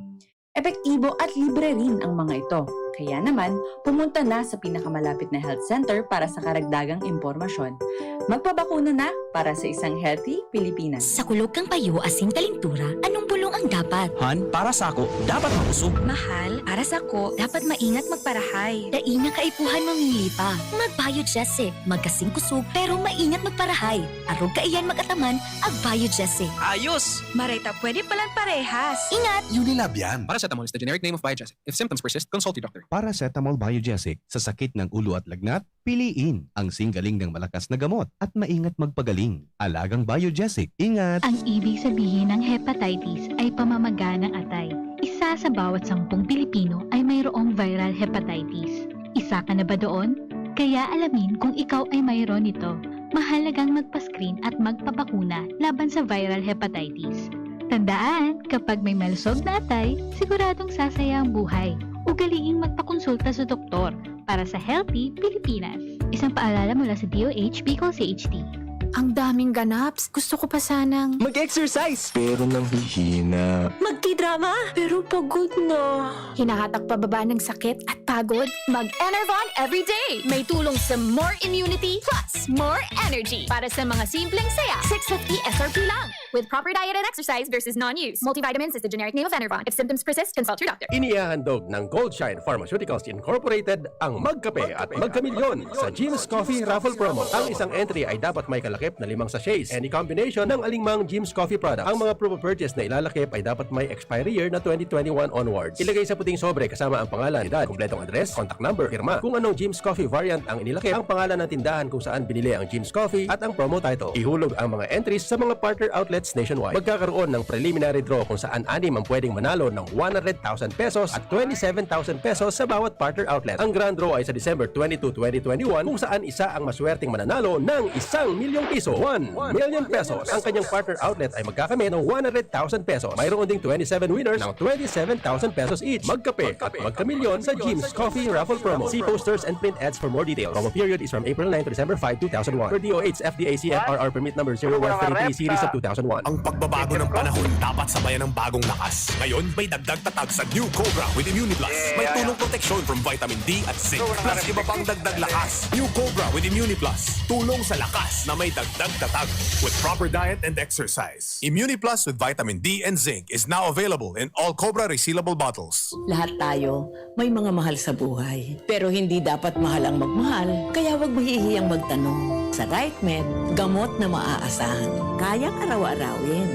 Epektibo at libre rin ang mga ito. Kaya naman, pumunta na sa pinakamalapit na health center para sa karagdagang impormasyon. Magpabakuna na para sa isang healthy Pilipinas. Sa kulog kang payo asin kalintura, anong bulong Dapat. Han, para sako, dapat makusog. Mahal, para sako, dapat maingat magparahay. Dai na kaipuhan mamili pa. Mag-Biogesic. Magkasing kusog, pero maingat magparahay. Arog kaiyan mag-ataman, ag Biogesic. Ayos! Maray ta pwede palan parehas. Ingat! Unilab yan. Paracetamol is the generic name of Biogesic. If symptoms persist, consult your doctor. Paracetamol Biogesic. Sa sakit ng ulo at lagnat, piliin ang singgaling ng malakas na gamot at maingat magpagaling. Alagang Biogesic. Ingat! Ang ibig sabihin ng hepatitis ay pamamaga ng atay. Isa sa bawat sampung Pilipino ay mayroong viral hepatitis. Isa ka na ba doon? Kaya alamin kung ikaw ay mayroon nito. Mahalagang magpa-screen at magpabakuna laban sa viral hepatitis. Tandaan, kapag may malusog na atay, siguradong sasaya ang buhay. Ugaliing magpakonsulta sa doktor para sa Healthy Pilipinas. Isang paalala mula sa D O H Bicol C H D. Ang daming ganaps. Gusto ko pa sanang... Mag-exercise! Pero nanghihina. Magtidrama, pero pagod na. Hinahatak pababa ng sakit at pagod? Mag-Enervon everyday! May tulong sa more immunity plus more energy para sa mga simpleng saya. six fifty S R P lang. With proper diet and exercise versus non-use. Multivitamins is the generic name of Enervon. If symptoms persist, consult your doctor. Inihahandog ng Goldshine Pharmaceuticals Incorporated ang Magkape at Magkamilyon sa Jim's Coffee Raffle Promo. Ang isang entry ay dapat may kalakip na limang sachets. Any combination ng alingmang Jim's Coffee product. Ang mga promo purchase na ilalakip ay dapat may expiry year na twenty twenty-one onwards. Ilagay sa puting sobre kasama ang pangalan, edad, kompletong address, contact number, pirma. Kung anong Jim's Coffee variant ang inilakip, ang pangalan ng tindahan kung saan binili ang Jim's Coffee at ang promo title. Ihulog ang mga entries sa mga partner outlets nationwide. Magkakaroon ng preliminary draw kung saan anim ang pwedeng manalo ng one hundred thousand pesos at twenty-seven thousand pesos sa bawat partner outlet. Ang grand draw ay sa December twenty-two, twenty twenty-one, kung saan isa ang maswerteng mananalo ng isang milyong piso, one million pesos. Ang kanyang partner outlet ay magkakamit ng one hundred thousand pesos. Mayroon ding twenty-seven winners ng twenty-seven thousand pesos each. Magkape at magkamilyon sa Jim's Coffee Raffle Promo. See posters and print ads for more details. Promo period is from April nine to December five, two thousand one. Per D O H F D A C F R R permit number zero one thirty-three series of two thousand one. Ang pagbabago ng panahon dapat sabayan ng bagong lakas. Ngayon, may dagdag tatag sa New Cobra with Immuniplus. May tulong proteksyon from vitamin D at zinc. Plus iba pang dagdag lakas. New Cobra with Immuniplus. Tulong sa lakas na may dagdag tatag. With proper diet and exercise. Immuniplus with vitamin D and zinc is now available in all Cobra resealable bottles. Lahat tayo may mga mahal sa buhay. Pero hindi dapat mahal ang magmahal, kaya huwag mahihiyang magtanong. Sa RightMed, gamot na maaasahan. Kayang araw-arawin.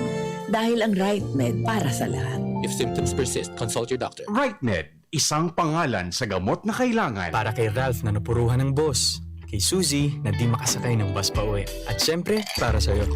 Dahil ang RightMed para sa lahat. If symptoms persist, consult your doctor. RightMed, isang pangalan sa gamot na kailangan. Para kay Ralph na napuruhan ng boss. Kay Suzy na di makasakay ng bus pa uwi. At syempre, para sa'yo.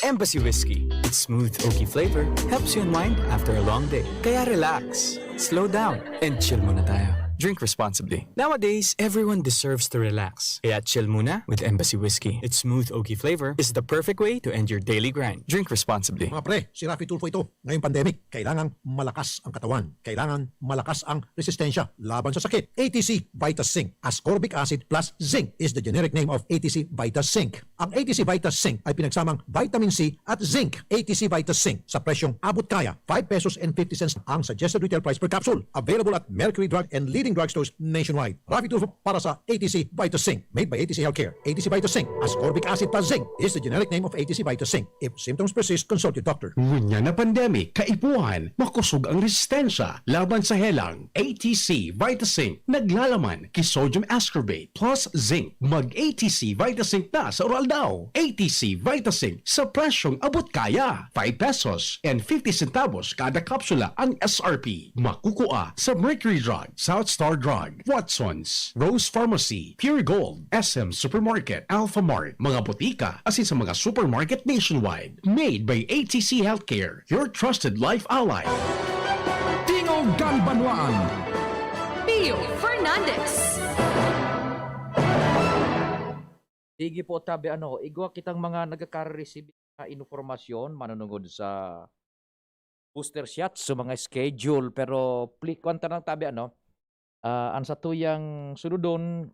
Embassy Whiskey. Its smooth, oaky flavor helps you unwind after a long day. Kaya relax, slow down, and chill muna tayo. Drink responsibly. Nowadays, everyone deserves to relax. Kaya chill muna with Embassy Whiskey. Its smooth, oaky flavor is the perfect way to end your daily grind. Drink responsibly. Mga pre, si Raffy Tulfo ito. Ngayong pandemic, kailangang malakas ang katawan. Kailangan malakas ang resistensya laban sa sakit. A T C Vitas Zinc. Ascorbic acid plus zinc is the generic name of A T C Vitas Zinc. Ang A T C Vitas Zinc ay pinagsamang vitamin C at zinc. A T C Vitas Zinc sa presyong abot kaya, five pesos and fifty cents ang suggested retail price per capsule. Available at Mercury Drug and leading drugstores nationwide. Raffy Tulfo para sa A T C Vitas Zinc. Made by A T C Healthcare. A T C Vitas Zinc. Ascorbic acid plus zinc is the generic name of A T C Vitas Zinc. If symptoms persist, consult your doctor. Ngunyan na pandemic, kaipuhan, makusog ang resistensya laban sa helang. A T C Vitas Zinc naglalaman ki sodium ascorbate plus zinc. Mag A T C Vitas Zinc na sa Uraldaw. A T C Vitas Zinc sa presyong abot kaya. Five pesos and fifty centavos kada kapsula ang S R P. Makukua sa Mercury Drug, South Star Drug, Watson's, Rose Pharmacy, Pure Gold, S M Supermarket, Alpha Mart, mga botika, asin sa mga supermarket nationwide. Made by A T C Healthcare, your trusted life ally. Tingog kan Banwaan. Pio Fernandez. Sige po, tabi ano, igwa kitang mga nagkaka-receive na informasyon manunungod sa booster shot, so mga schedule, pero pli-, kwan ta lang tabi ano, ah, ang satuyang sunodon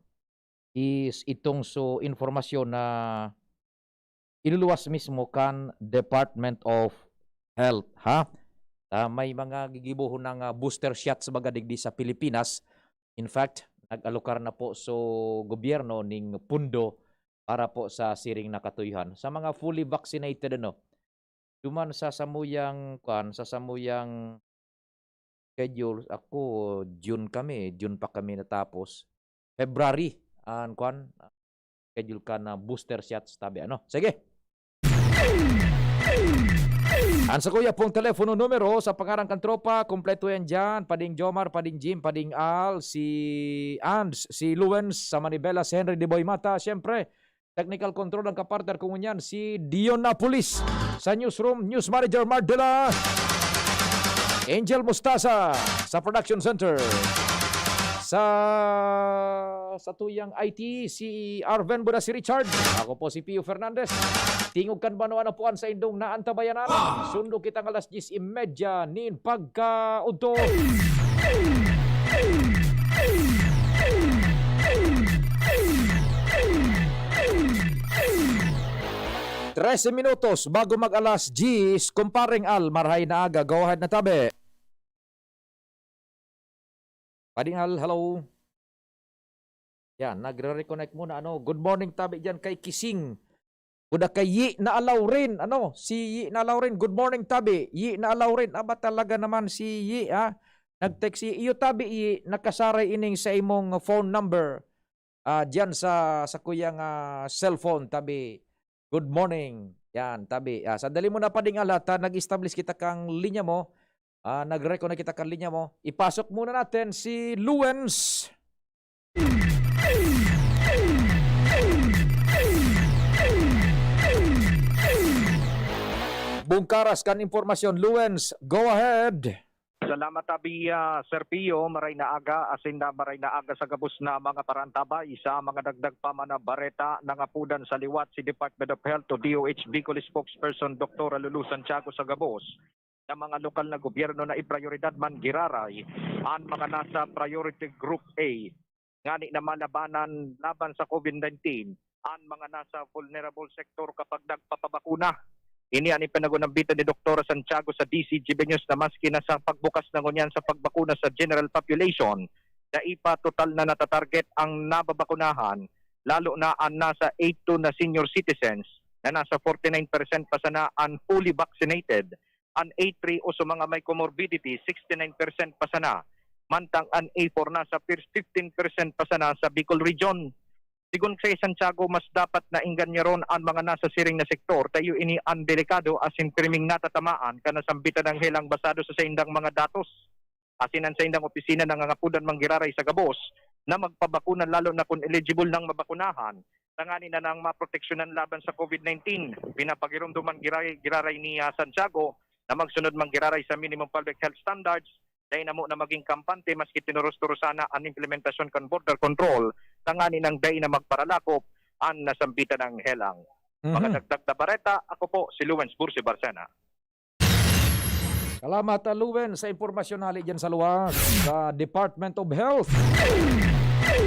is itong so informasyon na iluluwas mismo kan Department of Health, ha? Ah, may mga gigibohon ng, ah, booster shot sa mga digdi sa Pilipinas. In fact, nag-alokar na po so gobyerno ning pundo para po sa siring na katuyohan. Sa mga fully vaccinated, ano, Duman sa samuyang, kwan, sa samuyang schedule, ako, June kami, June pa kami natapos. February, an, kwan, schedule ka na booster shots, tabi, ano? Sige. An sakuya pong telepono numero sa pangaran kan tropa, kompleto yan dyan. Pading Jomar, Pading Jim, Pading Al, si Ands, si Luens, sa Manibela, si Henry de Boy Mata, siyempre, technical control ang kapartner ko ngunyan, si Dion Napolis. Sa newsroom, news manager Mardela. Angel Mustasa sa production center. Sa, sa tuyang I T, si Arven Buda, si Richard. Ako po si Pio Fernandez. Tingog kan banwa na puan sa indong naantabayanan. Sundo kitang alas diyes y media nin pagkaudto. Trese minutos bago mag-alas diyes, Kumpareng Al, marahay na aga. Go ahead na, tabi. Pading Al, hello. Yan, nagre-reconnect muna. Ano, good morning, tabi, dyan kay Kising. Kuda kay Yi na Alawrin. Ano, si Yi na Alawrin. Good morning, tabi. Yi na Alawrin. Aba, talaga naman si Yi, ha? Nag-text si iyo, tabi, Yi, nakasaray ining sa imong phone number. Ah, diyan sa, sa kuyang, ah, cellphone, tabi. Good morning. Yan, tabi. Ah, sandali muna, Pading Al, at, ah, nag-establish kita kang linya mo. Ah, nag-reconnect kita kang linya mo. Ipasok muna natin si Luens. Bungkaras kan impormasyon. Luens, go ahead. Salamat, tabi, ah, Sir Pio. Maray na aga, asin na maray na aga sa gabos na mga parantabay. Sa mga dagdag pa man na bareta, nangapodan sa liwat si Department of Health o D O H Bicol spokesperson Doktora Lulu Santiago sa gabos na mga lokal na gobyerno na iprioridad man giraray an mga nasa Priority Group A ngani na malabanan laban sa COVID nineteen an mga nasa vulnerable sector kapag nagpapabakuna. Ini an ipinag-unambitan ni Doktora Santiago sa D C G B News na maski na sa pagbukas na ngunyan sa pagbakuna sa general population, dai pa total na natatarget ang nababakunahan, lalo na an nasa eight two na senior citizens na nasa forty-nine percent pa sana an fully vaccinated, an A three o sa mga may comorbidity, sixty-nine percent pa sana, mantang an A four nasa pir-, fifteen percent pa sana sa Bicol Region. Sigon kay Santiago, mas dapat na ingganyaron an mga nasa siring na sektor, ta iyo ini an delikado asin pirming natatamaan kan nasambitan ng helang basado sa saindang mga datos. Asin an saindang opisina nangangapodan man giraray sa gabos na magpabakuna, lalo na kun eligible nang mabakunahan, tanganing na nang maproteksyonan laban sa COVID nineteen. Pinapagiromdoman giray-, giraray ni, ah, Santiago na magsunod man giraray sa minimum public health standards, dai na mo na maging kampante maski tinuros-turos sana an implementasyon kan border control, tanganing nang dai na magparalakop an nasambitan ng helang. Mhm. Mga dagdag na bareta, ako po si Lawrence Bursi Barcena. Salamat, ah, Luwen, sa impormasyon hali dyan sa luwas, sa Department of Health.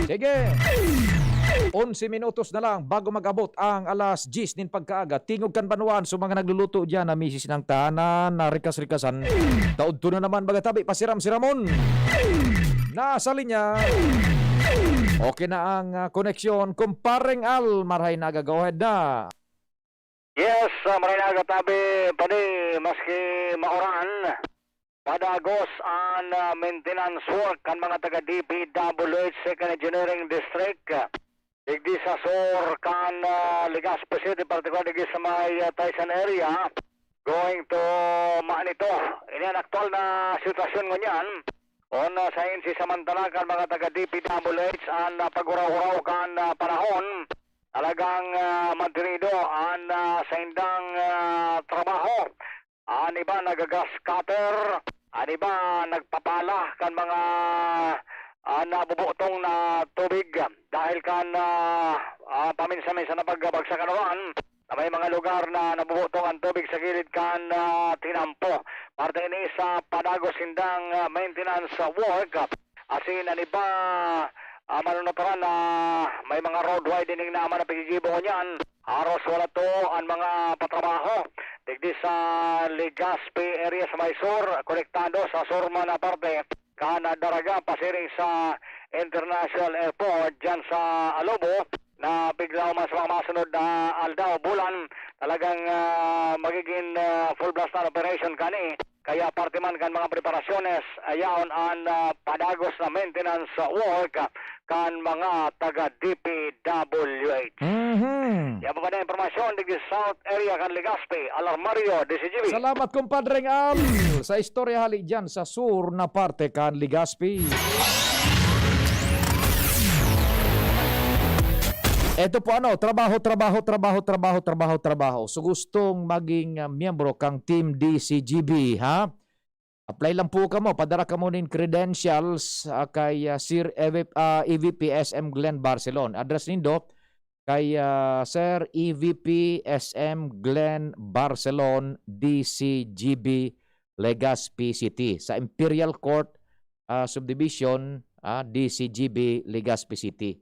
Sige. Onse minutos na lang bago mag-abot ang alas diyes nin pagkaaga. Tingog kan banwaan sa mga nagluluto dyan, na misis ng tahanan, na rikas-rikasan. Taod to na naman, mga tabi, pasiram-siramon. Nasa linya. Okay na ang, ah, koneksyon. Kumpareng Al, marahay na, go ahead na. Yes, ah, maray na aga tabi, Pani, maski mauran, padagos an, ah, maintenance work kan mga taga D P W H Second Engineering District, ah, digdi sa sur kan, ah, Legazpi City, partikular digdi sa may, ah, Taysan area, going to Manito. Ini an aktual na sitwasyon ngunyan. On, ah, sa insi samantala kan mga taga D P W H an, ah, pag-uraw-uraw kan, ah, panahon. Talagang, ah, mantenido an, ah, saindang, ah, trabaho. An iba nagagas cutter, an iba nagpapala kan mga, ah, nabubutong na tubig dahil kan, ah, ah, paminsan-minsan na pagbagsak kan ulan na may mga lugar na nabubutong an tubig sa gilid kan, ah, tinampo. Parte ini sa padagos nindang, ah, maintenance work. Asin an iba, ah, manunataran na may mga road widening na man ang paggigibo ngunyan. Haros wala to an mga patrabaho. Digdi sa Legazpi area sa may sur, konektado sa sur man na parte kan Daraga, pasiring sa International Airport, dyan sa Alobo. na piglaw man sa mga masunod na aldaw, bulan, talagang, ah, magiging, ah, full blast na operation kani. Kaya parte man kan mga preparasyones, ayaon an, ah, padagos na maintenance work kan mga taga D P W H. Mhm. Yan po ba na impormasyon digdi South Area kan Legazpi, Alarmario, D C G B. Salamat, Compadreng Al, sa istorya hali dyan sa sur na parte kan Legazpi. Eto po, ano, trabaho, trabaho, trabaho, trabaho, trabaho, trabaho. So, gustong maging, ah, miyembro kang Team D C G B, ha? Apply lang po kamo, padara kamo nin credentials, ah, kay, ah, Sir E V, ah, E V P S M Glenn Barcelon. Address nindo kay, ah, Sir E V P S M Glenn Barcelon, D C G B, Legazpi City, sa Imperial Court, ah, Subdivision, ah, D C G B, Legazpi City.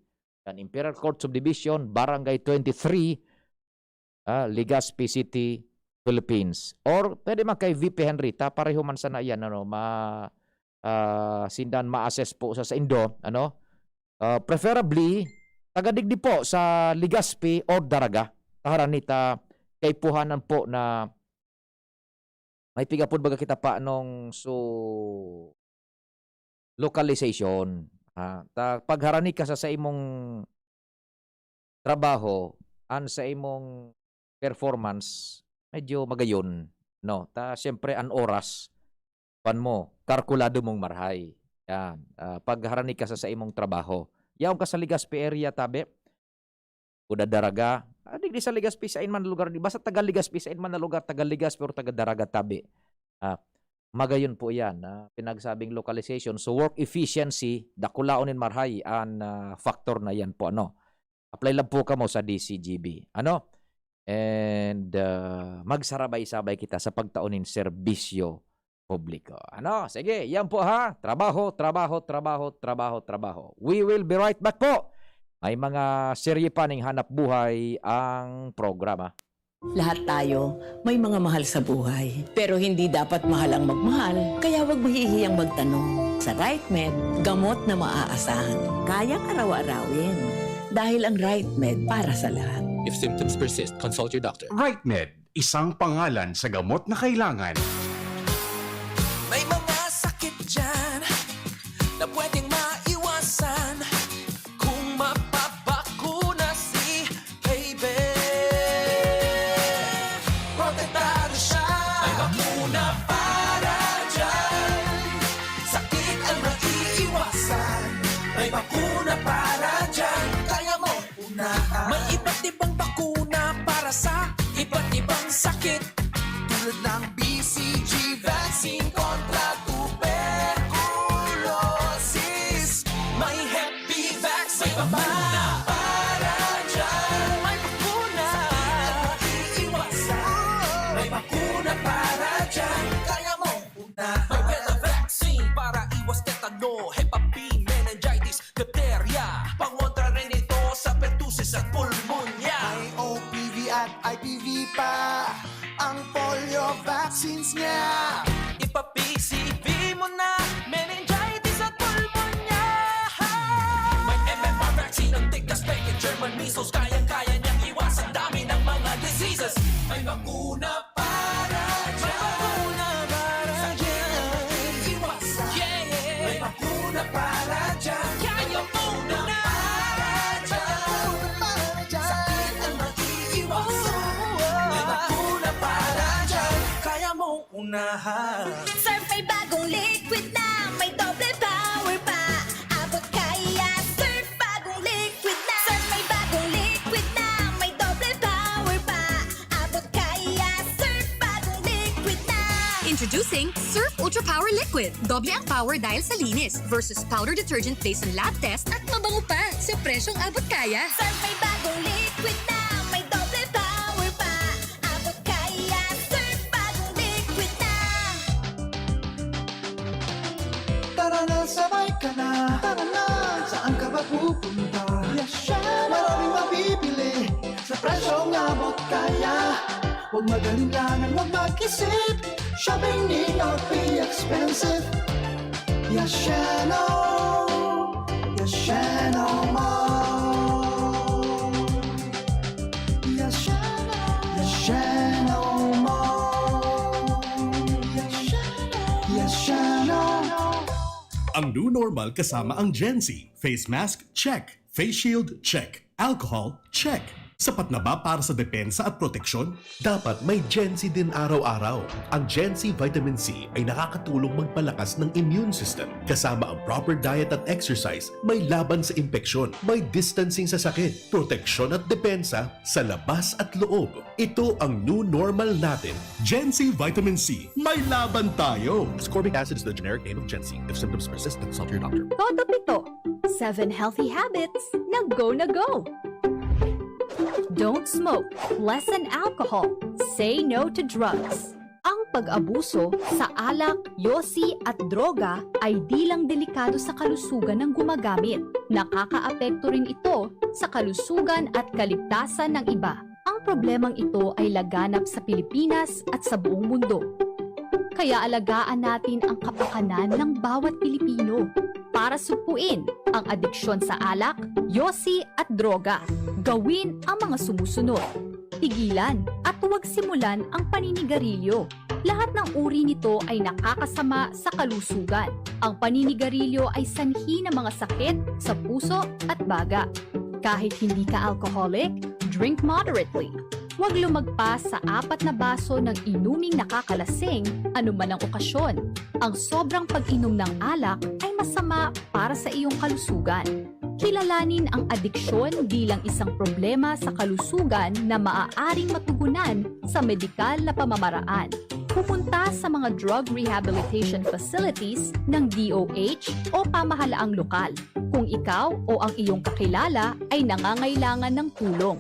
Yan, Imperial Court Subdivision, Barangay twenty-three, ah, Legazpi City, Philippines. Or pwede man kay V P Henry, ta pareho man sana yan, ano, ma-, ah, sindan ma-assess po sa saindo, ano? Ah, preferably, taga digdi po sa Legazpi or Daraga. Taharan nita, kaipuhanan po na may pigapod baga kita pa nung su-, localization. Ah, ta-, pagharani ka sa, sa imong trabaho, an sa imong performance, medyo magayon, no? Ta, siyempre, an oras, pan mo, kalkulado mong marahay. Yan. Ah, pagharani ka sa, sa imong trabaho. Yaon ka sa Legazpi area, tabi, o Daraga. Ah, digdi sa Legazpi, sain man na lugar, di, basta taga Legazpi, sain man na lugar, taga Legazpi or taga Daraga, tabi. Ah, magayon po yan, ah, pinagsabing localization. So, work efficiency, dakulaon nin marahay an, ah, factor na yan po, ano. Apply lang po kamo sa D C G B, ano. And, ah, magsarabay-sabay kita sa pagtao nin serbisyo publiko. Ano? Sige, yan po ha. Trabaho, trabaho, trabaho, trabaho, trabaho. We will be right back po. May mga serye pa ning hanap buhay ang programa. Lahat tayo may mga mahal sa buhay. Pero hindi dapat mahal ang magmahal, kaya wag mahihiyang magtanong. Sa RightMed, gamot na maaasahan. Kayang araw-arawin. Dahil ang RightMed para sa lahat. If symptoms persist, consult your doctor. RightMed, isang pangalan sa gamot na kailangan. May mga sakit dyan na pwedeng maiwasan kung mapabakuna si baby. Protektado siya. May bakuna para dyan. Sakit ang maiiwasan. May bakuna para dyan. Kaya mo unahan. May iba't ibang bakuna para sa iba't ibang sakit. Tulad ng B C G vaccine kontra tuberculosis. May Hep B vaccine. May bakuna para dyan. May bakuna. Sakit ang maiiwasan. May bakuna para dyan. Kaya mo unahan. May Beta vaccine para iwas tetano, Hep B, meningitis, diptheria. Pangontra rin ito sa pertussis at pulmonya. May O P V at I P V pa ang polio vaccines niya. Ipa-P C V mo na, meningitis at pulmonya. May M M R vaccine, ang tigdas, peke, German measles, kayang-kaya niyang iwasan dami ng mga diseases. May bakuna para dyan. May bakuna para dyan. Sakit ang maiiwasan. Yeah. May bakuna para dyan. Kaya mo na. May bakuna para dyan. May bakuna para dyan. Sakit ang maiiwasan. May bakuna para dyan. Kaya mo unahan. Surf may bagong liquid na, may doble power pa. Abot kaya, Surf bagong liquid na. Surf may bagong liquid na, may doble power pa. Abot kaya, Surf bagong liquid na. Introducing Surf Ultra Power Liquid. Doble ang power dahil sa linis versus powder detergent based on lab test at mabango pa sa presyong abot kaya. Surf may bagong liquid na, may doble power pa. Abot kaya, Surf bagong liquid na. Tara na, sabay ka na. Tara na, saan ka ba pupunta? Yes, siya. Maraming mabibili sa presyong abot kaya. Huwag mag-alinlangan, huwag mag-isip. Shopping need not be expensive. Yashano, Yashano Mall. Ang new normal kasama ang Gen Z. Face mask, check. Face shield, check. Alcohol, check. Sapat na ba para sa depensa at proteksyon? Dapat may Gen Z din araw-araw. Ang Gen Z Vitamin C ay nakakatulong magpalakas ng immune system. Kasama ang proper diet at exercise, may laban sa impeksyon, may distancing sa sakit, proteksyon at depensa sa labas at loob. Ito ang new normal natin. Gen Z Vitamin C, may laban tayo! Ascorbic acid is the generic name of Gen Z. If symptoms persist, consult your doctor. Toto Pito, seven healthy habits na go na go! Don't smoke, lessen alcohol, say no to drugs. Ang pag-abuso sa alak, yosi at droga ay di lang delikado sa kalusugan ng gumagamit. Nakakaapekto rin ito sa kalusugan at kaligtasan ng iba. Ang problemang ito ay laganap sa Pilipinas at sa buong mundo. Kaya alagaan natin ang kapakanan ng bawat Pilipino. Para sugpuin ang adiksyon sa alak, yosi at droga, gawin ang mga sumusunod. Tigilan at huwag simulan ang paninigarilyo. Lahat ng uri nito ay nakakasama sa kalusugan. Ang paninigarilyo ay sanhi ng mga sakit sa puso at baga. Kahit hindi ka alcoholic, drink moderately. Huwag lumagpas sa apat na baso ng inuming nakakalasing anuman ang okasyon. Ang sobrang pag-inom ng alak ay masama para sa iyong kalusugan. Kilalanin ang adiksyon bilang isang problema sa kalusugan na maaaring matugunan sa medikal na pamamaraan. Pumunta sa mga drug rehabilitation facilities ng D O H o pamahalaang lokal kung ikaw o ang iyong kakilala ay nangangailangan ng tulong.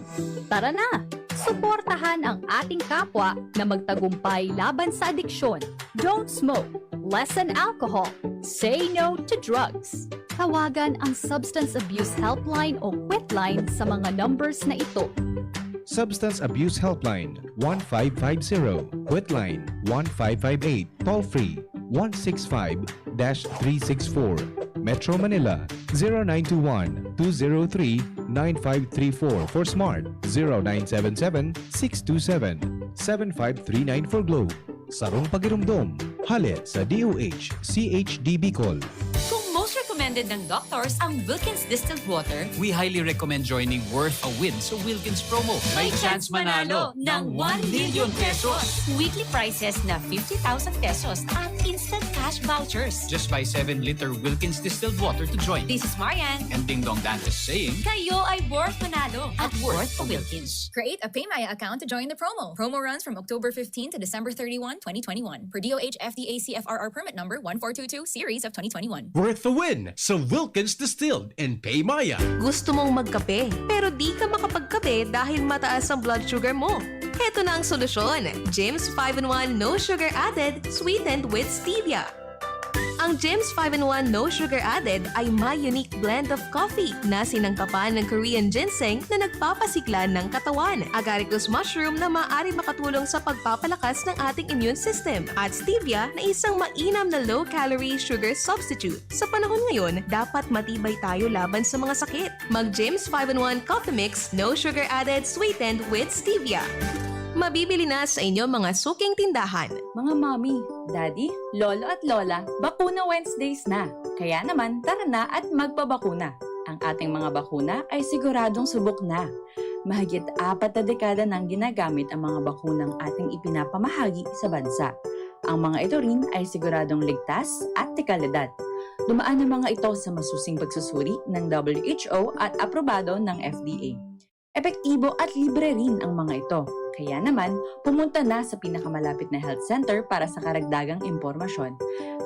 Tara na! Suportahan ang ating kapwa na magtagumpay laban sa adiksyon. Don't smoke. Lessen alcohol. Say no to drugs. Tawagan ang Substance Abuse Helpline o Quitline sa mga numbers na ito. Substance Abuse Helpline one five five zero, Quitline one five five eight, toll free one six five dash three six four, Metro Manila zero nine two one two zero three nine five three four for Smart, zero nine seven seven six two seven seven five three nine for Globe. Sarong pagirumdom, hale sa D O H C H D Bicol. Kung most recommended ng doctors ang Wilkins Distilled Water, We highly recommend joining Worth a Win sa Wilkins promo. May chance manalo ng one million pesos. Weekly prizes na fifty thousand pesos at instant cash vouchers. Just buy seven liter Wilkins distilled water to join. This is Marian. And Ding Dong Dantes saying, Kayo ay worth manalo at worth a Wilkins. Create a PayMaya account to join the promo. Promo runs from October fifteen to December thirty-one, twenty twenty-one. Per D O H F D A C F R R permit number one four two two series of twenty twenty-one. Worth the win sa Wilkins Distilled and PayMaya. Gusto mong magkape, pero di ka makapagkape dahil mataas ang blood sugar mo? Heto na ang solusyon, Jims five-in-one No Sugar Added, Sweetened with Stevia. Ang Jims five-in-one No Sugar Added ay may unique blend of coffee na sinangkapan ng Korean ginseng na nagpapasigla ng katawan, agaricus mushroom na maaari makatulong sa pagpapalakas ng ating immune system, at stevia na isang mainam na low-calorie sugar substitute. Sa panahon ngayon, dapat matibay tayo laban sa mga sakit. Mag Jims five-in-one Coffee Mix, no sugar added, sweetened with stevia. Mabibili na sa inyong mga suking tindahan. Mga mommy, daddy, lolo at lola, bakuna Wednesdays na. Kaya naman, tara na at magpabakuna. Ang ating mga bakuna ay siguradong subok na. Mahigit apat na dekada nang ginagamit ang mga bakunang ating ipinapamahagi sa bansa. Ang mga ito rin ay siguradong ligtas at dekalidad. Dumaan ang mga ito sa masusing pagsusuri ng W H O at aprobado ng F D A. Epektibo at libre rin ang mga ito. Kaya naman, pumunta na sa pinakamalapit na health center para sa karagdagang impormasyon.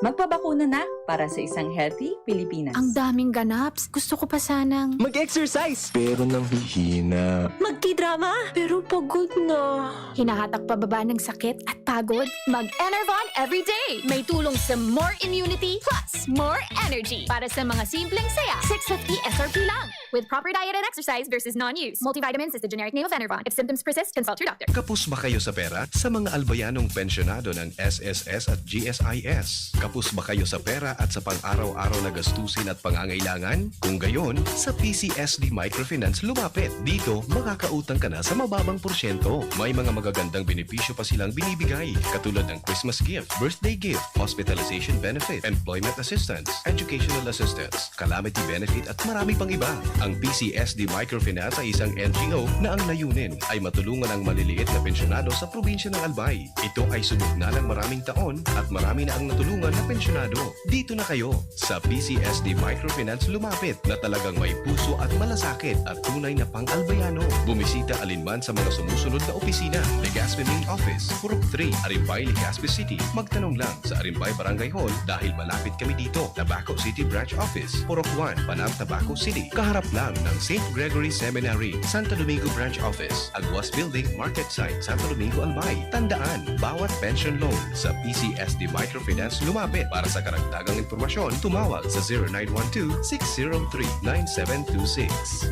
Magpabakuna na para sa isang healthy Pilipinas. Ang daming ganaps. Gusto ko pa sanang... Mag-exercise! Pero nanghihina. Magkidrama, pero pagod na. Hinahatak pababa ng sakit at pagod? Mag-Enervon everyday! May tulong sa more immunity plus more energy para sa mga simpleng saya. six fifty S R P lang. With proper diet and exercise, there's no use. Multivitamins is the generic name of Enervon. If symptoms persist, consult your doctor. Kapos ba kayo sa pera? Sa mga albayanong pensyonado ng S S S at G S I S. Kapos ba kayo sa pera at sa pang-araw-araw na gastusin at pangangailangan? Kung gayon, sa P C S D Microfinance lumapit. Dito, makakautang ka na sa mababang porsyento. May mga magagandang benepisyo pa silang binibigay, katulad ng Christmas gift, birthday gift, hospitalization benefit, employment assistance, educational assistance, calamity benefit at marami pang iba. Ang P C S D Microfinance ay isang N G O na ang layunin ay matulungan ang maliliit na pensyonado sa probinsya ng Albay. Ito ay subok na ng maraming taon at marami na ang natulungan na pensyonado. Dito na kayo! Sa P C S D Microfinance lumapit na talagang may puso at malasakit at tunay na pang-Albayano. Bumisita alinman sa mga sumusunod na opisina: Legazpi Main Office, Purok three, Arimbay, Legazpi City. Magtanong lang sa Arimbay Barangay Hall dahil malapit kami dito. Tabaco City Branch Office, Purok one, Panam, Tabaco City. Kaharap lang ng Saint Gregory Seminary, Santo Domingo Branch Office, Aguas Building, Market Site, Santo Domingo, Albay. Tandaan, bawat pension loan sa P C S D Microfinance lumapit. Para sa karagdagang impormasyon, tumawag sa zero nine one two, six zero three, nine seven two six.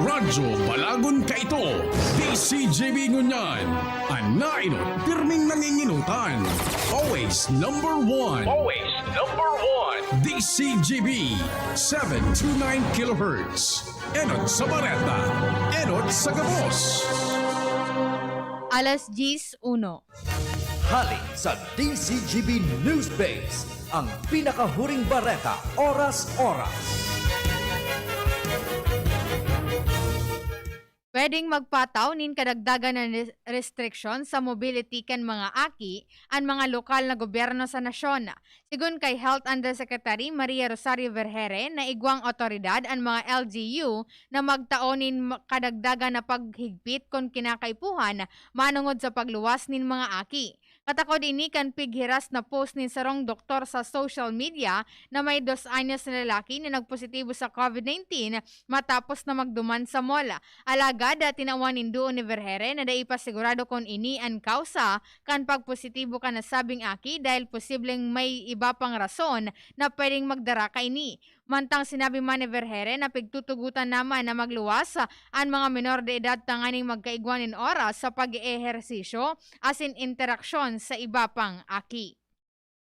Radyo Balagon kaito, D C G B ngunyan, an naenot pirming nanginginutan. Always number one. Always number one. D C G B, seven two nine kilohertz. Enot sa bareta, enot sa gabos. Alas diyes uno. Hali sa D C G B News Base, ang pinakahuring bareta, oras-oras. Pwedeng magpataw nin kadagdagan na res-, restriksyon sa mobility kan mga aki an mga lokal na gobyerno sa nasyon. Sigon kay Health Undersecretary Maria Rosario Vergeire na igwang awtoridad an mga L G U na magtao nin ma-, kadagdagan na paghigpit kun kinakaipuhan manongod sa pagluwas nin mga aki. Katakod ini kan pighiras na post nin sarong doktor sa social media na may dos anyos na lalaki na nagpositibo sa COVID nineteen matapos na magduman sa mall. Alagad, ah, tinawan nin duon ni Vergeire na dai pa sigurado kun ini an kausa kan pagpositibo kan nasabing aki dahil posibleng may iba pang rason na pwedeng magdara kaini. Mantang sinabi man ni Vergeire na pigtutugotan naman na magluwas an mga menor de edad tanganing magkaigwa nin oras sa pag-eehersisyo asin interaksyon sa iba pang aki.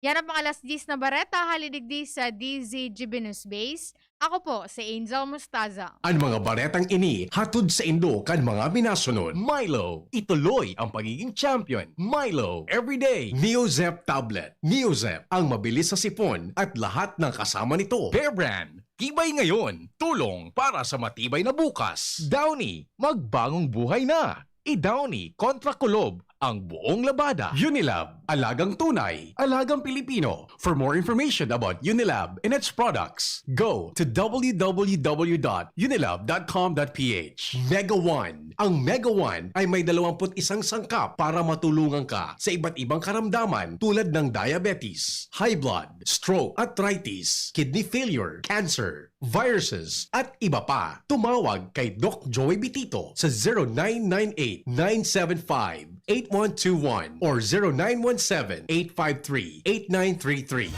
Yan ang pang alas diyes na bareta hali digdi sa D Z G B News Base. Ako po si Angel Mostaza. An mga baretang ini hatod saindo kan mga minasunod: Milo, ituloy ang pagiging champion. Milo, everyday. Neozep tablet. Neozep, ang mabilis sa sipon at lahat ng kasama nito. Bear Brand, tibay ngayon, tulong para sa matibay na bukas. Downy, magbagong buhay na. I-Downy kontra kulob ang buong labada. Unilab, alagang tunay, alagang Pilipino. For more information about Unilab and its products, go to w w w dot unilab dot com dot p h. Mega One. Ang Mega One ay may dalawampu't isang sangkap para matulungan ka sa iba't ibang karamdaman tulad ng diabetes, high blood, stroke, arthritis, kidney failure, cancer, viruses, at iba pa. Tumawag kay Doc Joey Bitito sa zero nine nine eight, nine seven five, eight one two one or zero nine one seven, eight five three, eight nine three three.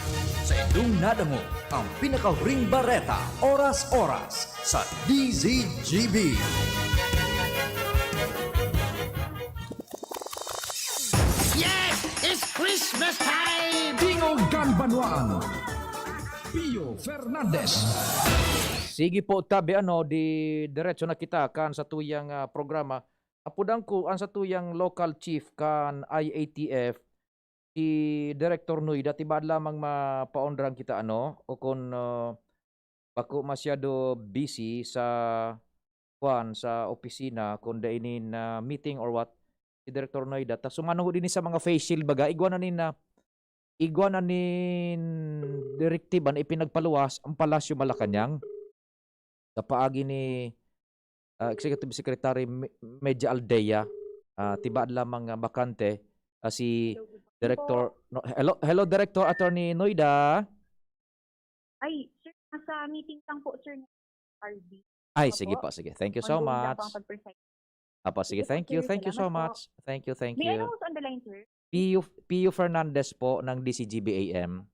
Sa indong nadangog ang pinakahuring bareta, oras-oras, sa D Z G B. Yes! It's Christmas time! Tingog kan Banwaan, Pio Fernandez. Sige po, tabi, ano, di diretso na kita kan satuyang, ah, programa. Apudan ko an satuyang local chief kan I A T F, si Director Noy, da tibaad lamang mapaundrahan kita, ano, o kun, ah, bako masyado busy sa, kuan, sa opisina, kun dai nin, ah, meeting or what, si Director Noy da. Ta sumanod ini sa mga face shield, baga, igwa na nin, ah, igwa na nin direktiba na ipinagpaluwas ang Palasyo Malacañang sa paagi ni, ah, Executive Secretary Me-, Media Aldea. Ah, tibaad lamang, ah, bakante, ah, si Hello, good morning Director, po. No, hello, hello, Director Attorney Noida. Ay, sir, nasa meeting lang po, sir, ng R D. Ay, Opo. Sige po, sige. Thank you so Ongoing na po much. Ang pag-present. Apo, sige. Sige po, Thank you, sir. Thank you so Salamat po. much. Thank you, thank May I you. know who's on the line, sir? Pio, Pio Fernandez po ng D C G B A M.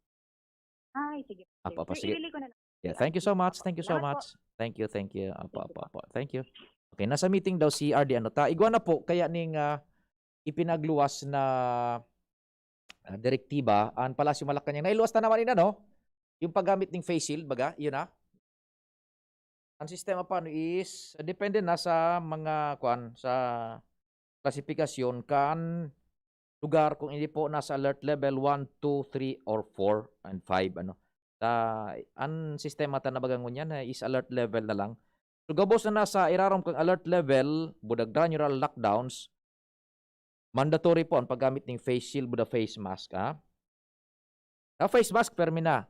Ay, sige po, sir. Apo, apo, Sir, sige. Ililay ko na lang. Yeah, Sir, thank you so Arvin. much. Opo. Thank you so Salamat po. much. Thank you, thank you. Apo, apo, apo. Thank you. Okay, nasa meeting daw si R D, ano ta? Igwa na po, kaya ning, ah, ipinagluwas na, ah, direktiba, ang Palasyo Malacañang. Nailuwas na naman ina, no? Yung paggamit ng face shield, baga, yun na. Ang sistema pa, ano, is, depende na sa mga, kwan, sa klasifikasyon kan lugar, kung hindi po nasa alert level one, two, three, or four and five, ano. Sa, ang sistema ta na baga ngunyan na is alert level na lang. So, gabos na nasa irarom kang alert level, buda granular lockdowns, mandatory po ang paggamit ng face shield, buda face mask, ha? Ang face mask, permi na,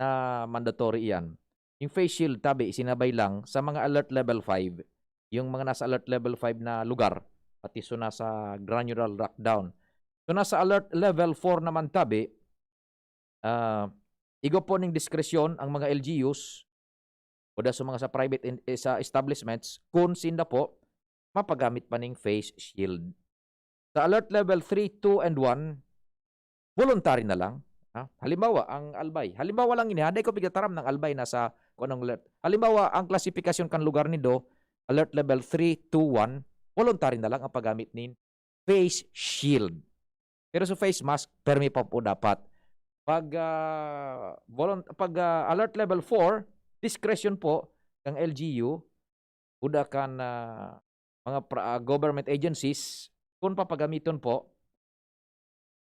na mandatory iyan. Yung face shield, tabi, isinabay lang sa mga alert level five, yung mga nasa alert level five na lugar, pati so nasa granular lockdown. So, nasa alert level four naman, tabi, ah, igwa po ning diskresyon ang mga L G Us o da sa mga sa private in-, eh, sa establishments, kung sinda po mapagamit pa ning face shield. Sa alert level three, two, and one, voluntary na lang. Ha? Halimbawa, ang Albay. Halimbawa lang ini, ha? Dai ko pigtataram ng Albay na sa kung anong alert. Halimbawa, ang klasifikasyon kan lugar nindo, alert level three, two, one, voluntary na lang ang paggamit nin face shield. Pero sa face mask, permi pa po dapat. Pag, ah, volun-, pag, ah, alert level four, discretion po ng L G U, buda kan, ah, mga pra-, ah, government agencies, kung papagamiton po,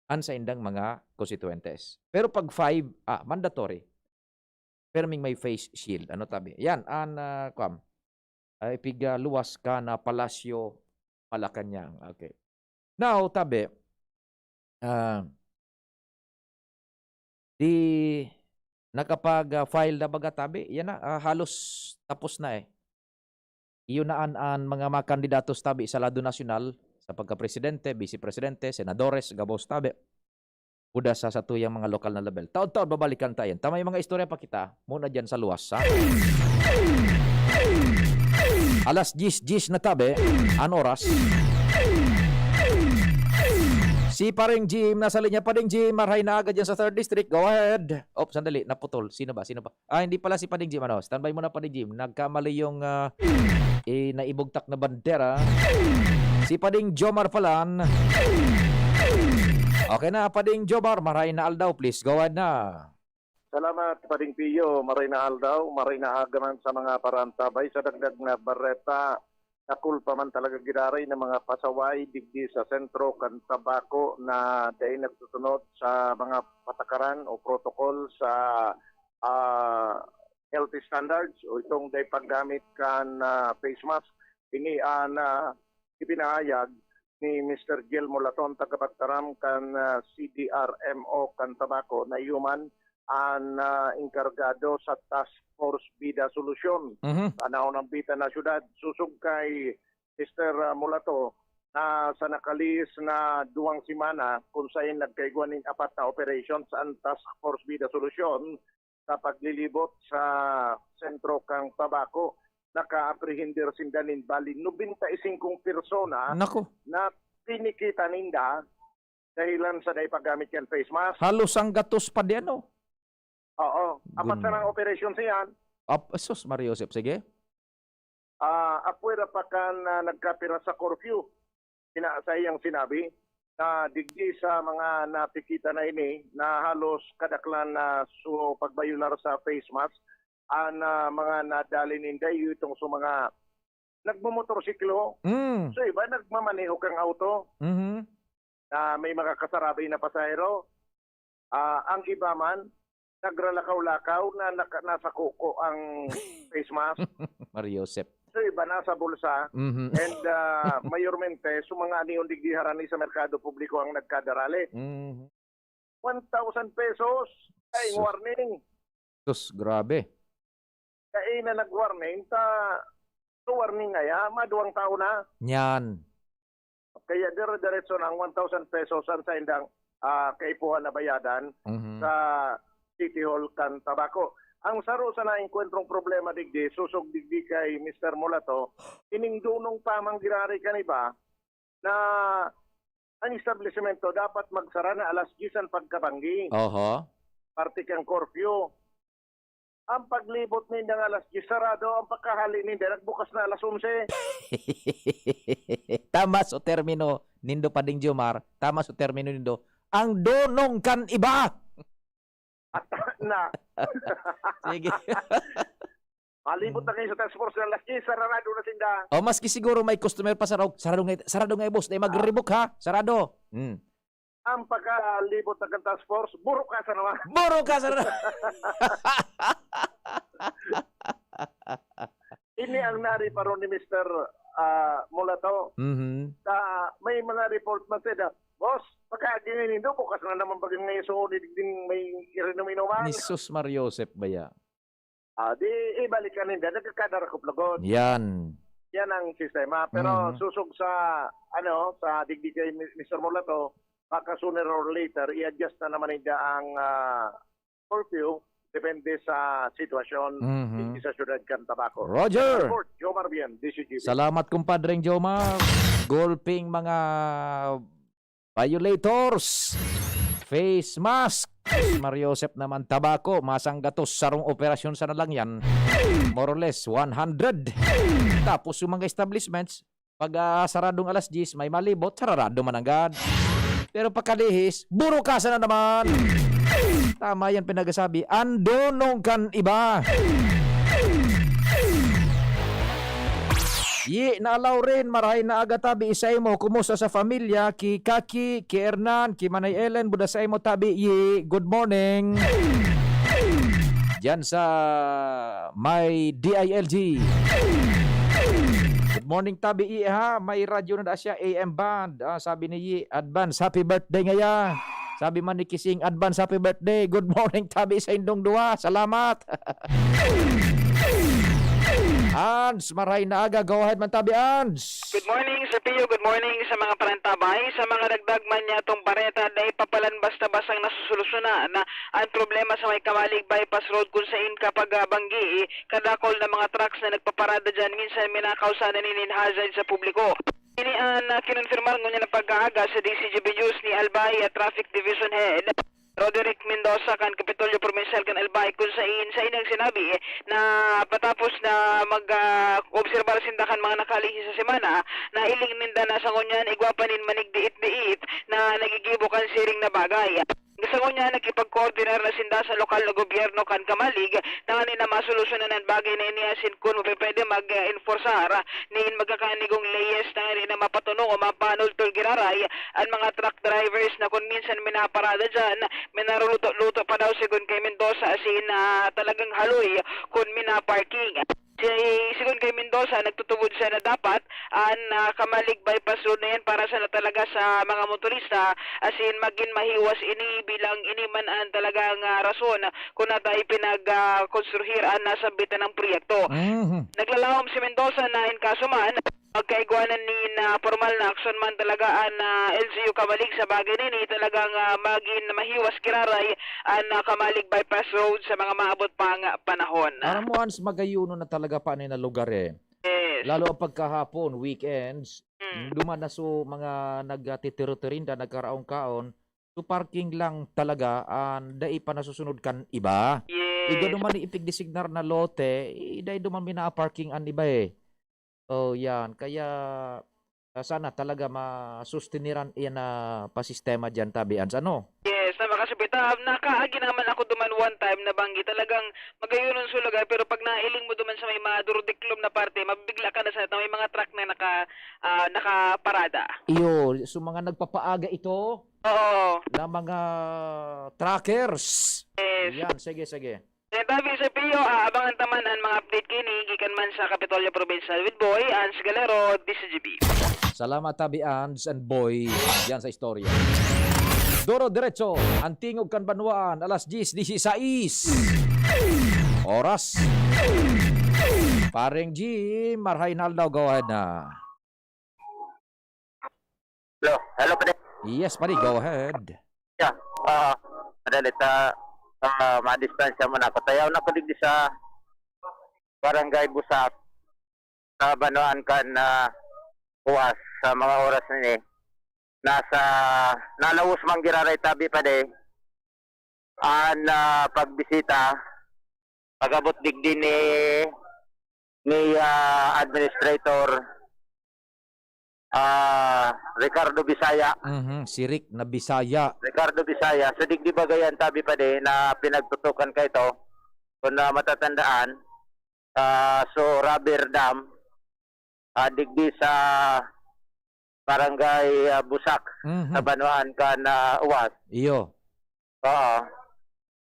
an saindang mga konstituyentes. Pero pag five, ah, mandatory. Perming may face shield. Ano tabi? Yan, an, ah, kwam, ah, ipigluwas ka na Palasyo Malacañang. Okay. Now, tabi, ah, di nakapag, ah, file na baga tabi? Yan na, ah, halos tapos na eh. Iyo na an, an mga, mga kandidatos tabi sa lado nasyonal, sa pagkapresidente, vice presidente, senadores, gabos tabi. Buda sa satuyang mga lokal na level. Taon-taon, babalikan ta yan. Ta may mga istorya pa kita, muna dyan sa luwas, ha? Alas diyes, diyes na tabi, an oras. Si Paring Jim, nasa linya. Paring Jim, marhay na aga dyan sa third District. Go ahead. Oh, sandali, naputol. Sino ba? Sino ba? Ah, hindi pala si Paring Jim, ano? Standby muna, Paring Jim. Nagkamali yung, ah, eh, naibugtak na bandera. Si Paring Jomar Falan. Okay na, Paring Jomar, marhay na aldaw. Please, go ahead na. Salamat, Paring Pio. Marhay na aldaw, marhay na aga man sa mga parantabay. Sa dagdag na bareta, dakul pa man talaga giraray na mga pasaway digdi sa sentro kan Tabaco na dai nagsusunod sa mga patakaran o protocol sa, ah, health standards o itong dai paggamit kan, ah, face mask. Ini an, ah, ipinahayag ni Mister Gil Mulaton, tagapagtaram kan, ah, C D R M O kan Tabaco na iyo man an, ah, engkargado sa Task Force Vida Solusyon Mhm. sa naunang Vita na syudad. Susog kay Mister, ah, Mulato, na sa nakalihis na duwang semana, kung sain nagkaigwa nin apat na operations an Task Force Vida Solusyon sa paglilibot sa sentro kan Tabaco, naka-apprehendir sinda nin bali nobenta y singkong persona Nako. na pinikita ninda dahilan sa dai paggamit kan face mask. Halos sanggatos pa di ano. Oo. Apat Gun- na lang operasyon siyan. Ap-, sus, Maria Josep, sige. Ah, apwera pa kan, ah, nagkapira sa curfew. Sina-, sa iyang sinabi na digdi sa mga napikita na ini na halos kadaklan na so pagbayular sa face mask, an, ah, mga nadali ninda, iyo itong sa mga nagmomotorsiklo. Mm. So, iba nagmamaneho kang auto Mhm. na may mga kasarabi na pasahero. Ah, ang iba man, nagralakaw-lakaw na naka-, nasa kuko ang face mask. Maria Josep. So, iba nasa bulsa. Mhm. And, ah, mayormente, so mga anion digdi harani sa merkado publiko ang nagkadarali. Mhm. One thousand pesos. Ay, Sus. warning. Sus, grabe. Kaya na nag-warning, ta, so warning ngaya, maduwang taon na. Nyan. Kaya dire-diretso na ang one thousand pesos ang sa indang, ah, kaipuhan na bayadan Mhm. sa City Hall kan Tabaco. Ang saro sa naengkwentrong problema digdi, susog digdi kay Mister Mulato, ining dunong pamang giraray kan iba na ang establisemento dapat magsara na alas diyes ang pagkabanggi. Oho. Parte kang curfew. Ang paglibot ninda nga alas diyes, sarado. Ang pagkahali ninda, nagbukas na alas onse. Tama so termino nindo, Pading Jomar. Tama so termino nindo. Ang donong kan iba. Na. Sige. Malibot na kayo sa task force na alas diyes, sarado na sinda. O, maski siguro may customer pa, sarado, sarado nga, sarado nga, boss. Dahil mag-rebook, ha? Sarado. Hmm. Ang pagkalibot na kan task force, buro ka sa naman. Buro ka sa naman. Ini ang nari pa ron ni Mister, ah, Mulato. Mhm. Sa, may mga report man sila, "Boss, pagkaagi ngayon nindo, bukas na naman bagay ngayon sa huli, din may irinom-inuman." Ni Sus Mariosep ba ya? Ah, di ibalik ka ninda, nagkakadarakop lugod. Yan. Yan ang sistema. Pero Mhm. susog sa, ano, sa digdi kay Mi-, Mister Mulato, baka sooner or later, i-adjust na naman ninda ang, ah, curfew, depende sa sitwasyon Mhm. digdi sa siyudad kan Tabaco. Roger! Report, Jomar Bien, D C G B. Salamat, kumpadreng Jomar. Gulping mga violators. Face mask. Mariosep naman, Tabaco. Masanggatos, sarong operasyon sana lang yan. More or less, one hundred. Tapos yung mga establishments, pag, ah, saradong alas diyes, may malibot, sararado man nanggad. Pero pagkalihis, burukasan na naman. Tama yan pinagasabi. Ang donong kan iba. Yi, na Lauren, marahay na aga tabi isay mo. Kumusta sa pamilya? Ki Kaki, ki Hernan, ki Manay Ellen, buda sa imo tabi, Yi. Good morning. Diyan sa may D I L G. Good morning, tabi, Yi, ha? May radyo na da siya, A M band. Ah, sabi ni Yi, advance happy birthday ngaya. Sabi man ni Kising, advance happy birthday. Good morning, tabi, sa indong duwa. Salamat. Ans, maray na aga. Go ahead man tabi, Ans. Good morning, Sir Pio. Good morning sa mga parantabay. Sa mga dagdag man niya itong bareta, dai pa palan basta-basta ang nasusolusyonan ang problema sa may Kamalig Bypass Road, kung sain kapag, ah, banggi, kadakol na mga trucks na nagpaparada dyan. Minsan minakaw sana nin hazard sa publiko. Ini an, ah, kinonfirmar ngunyan na pag-aaga sa D C G B News ni Albay, ah, Traffic Division Head Roderick Mendoza kan Kapitolyo Probinsyal kan Albay, kun sain, sain ang sinabi na patapos na mag, ah, obserbar sinda kan mga nakalihis sa semana, nailing ninda na sa ngunyan igwa pa nin manigdiit-diit na nagigibo kan siring na bagay. Sa ngunyan, nakipag-coordinar na sinda sa lokal na gobyerno kan Kamalig tanganing masolusyonan an bagay na ini asin kun mapepwede mag-enforsar nin magkakanigong leyes tanganing mapatunong o mapanultol giraray an mga truck drivers na kun minsan minaparada diyan, minaruluto-luto pa daw, segun kay Mendoza, asin, ah, talagang haloy kun minaparking. Si, segun kay Mendoza, nagtutubod siya na dapat an, ah, Kamalig Bypass Road na yan para sana talaga sa mga motorista, asin magin mahiwas ini bilang ini man an talagang, ah, rason kun nata ipinag, ah, konstruhir an nasambitan ng proyekto. Mhm. Naglalawom si Mendoza na in kaso man, magkaigwanan nin, ah, pormal na aksyon man talaga an, ah, L G U Kamalig sa bagay na ini, talagang, ah, magin mahiwas giraray an, ah, Kamalig Bypass Road sa mga maabot pang panahon. Aram mo, Ans, magayuno na talaga pa na lugar, eh. Yes. Lalo ang pagkahapon, weekends, Mm. duman na so mga nagtitiro-tirinda, nagkaraon-kaon, so parking lang talaga, an dai pa nasusunod kan iba. Yes. Igano man ipigdesignar na lote, eh, dai duman mina-parking an iba, eh. Oh, yan. Kaya, ah, sana talaga masustiniran iyan na pasistema diyan, tabi, Ans, ano? Yes, na makasupit. Ah, nakaagi naman ako duman one time na banggi. Talagang magayunon sa lugar, pero pag nailing mo duman sa may madurdiklom na parte, mabigla ka na sa may mga truck na naka, ah, nakaparada. Iyo, so mga nagpapaaga ito Oo. na mga truckers. Yes. Yan, sige, sige. Yan, tabi sa Pio, aabangan ta man an mga update kini gikan man sa Kapitolyo Provincial with Boy, Ans Galero, D C G B. Salamat, tabi, Ans and Boy, diyan sa istorya. Duro diretso, ang tingog kan banwaan, alas diyes disisais. Oras. Pareng G, marhay na aldaw, go ahead na. Hello. Hello, pare. Yes, pare, go ahead. Yeah. Ah, madali ta, ah, madistansya mo na. Katayaw na ko digdi sa Barangay Busak, sa Banwaan kan, ah, Huas, sa mga oras na ini. Nasa, nalawos man giraray tabi pa di. An, ah, pagbisita, Pag-abot digdi ni, ni, ah, Administrator, ah, Ricardo Bisaya. Mhm, si Rick na Bisaya. Ricardo Bisaya. So, digdi baga yan, tabi pa di, na pinagtutukan ka ito. Kung na matatandaan, ah, so, rubber dam, ah, digdi sa barangay, ah, Busak, Mhm. sa Banwaan kan, ah, Uwas. Iyo. Oo.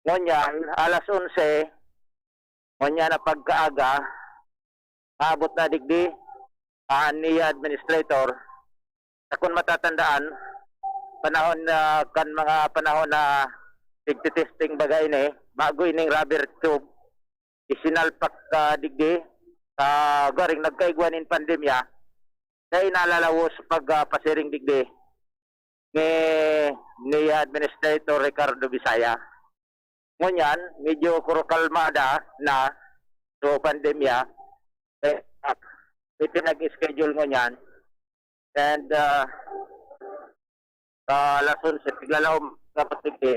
Ngunyan, alas onse, ngunyan na pagkaaga, maabot na digdi, ah, ni administrator. Sa kun matatandaan, panahon na, kan mga panahon na tigtitesting baga ini, bago ining rubber tube, isinalpak, ah, digdi, sa garing nagkaigwa nin pandemya, dai nalalawos pag, ah, pasiring digdi ni, ni Administrator Ricardo Bisaya. Ngunyan, medyo kurukalmada na, so, pandemya, eh, ah, ipinag-schedule ngunyan. And, ah, sa alas onse, tiglalaom dapat digdi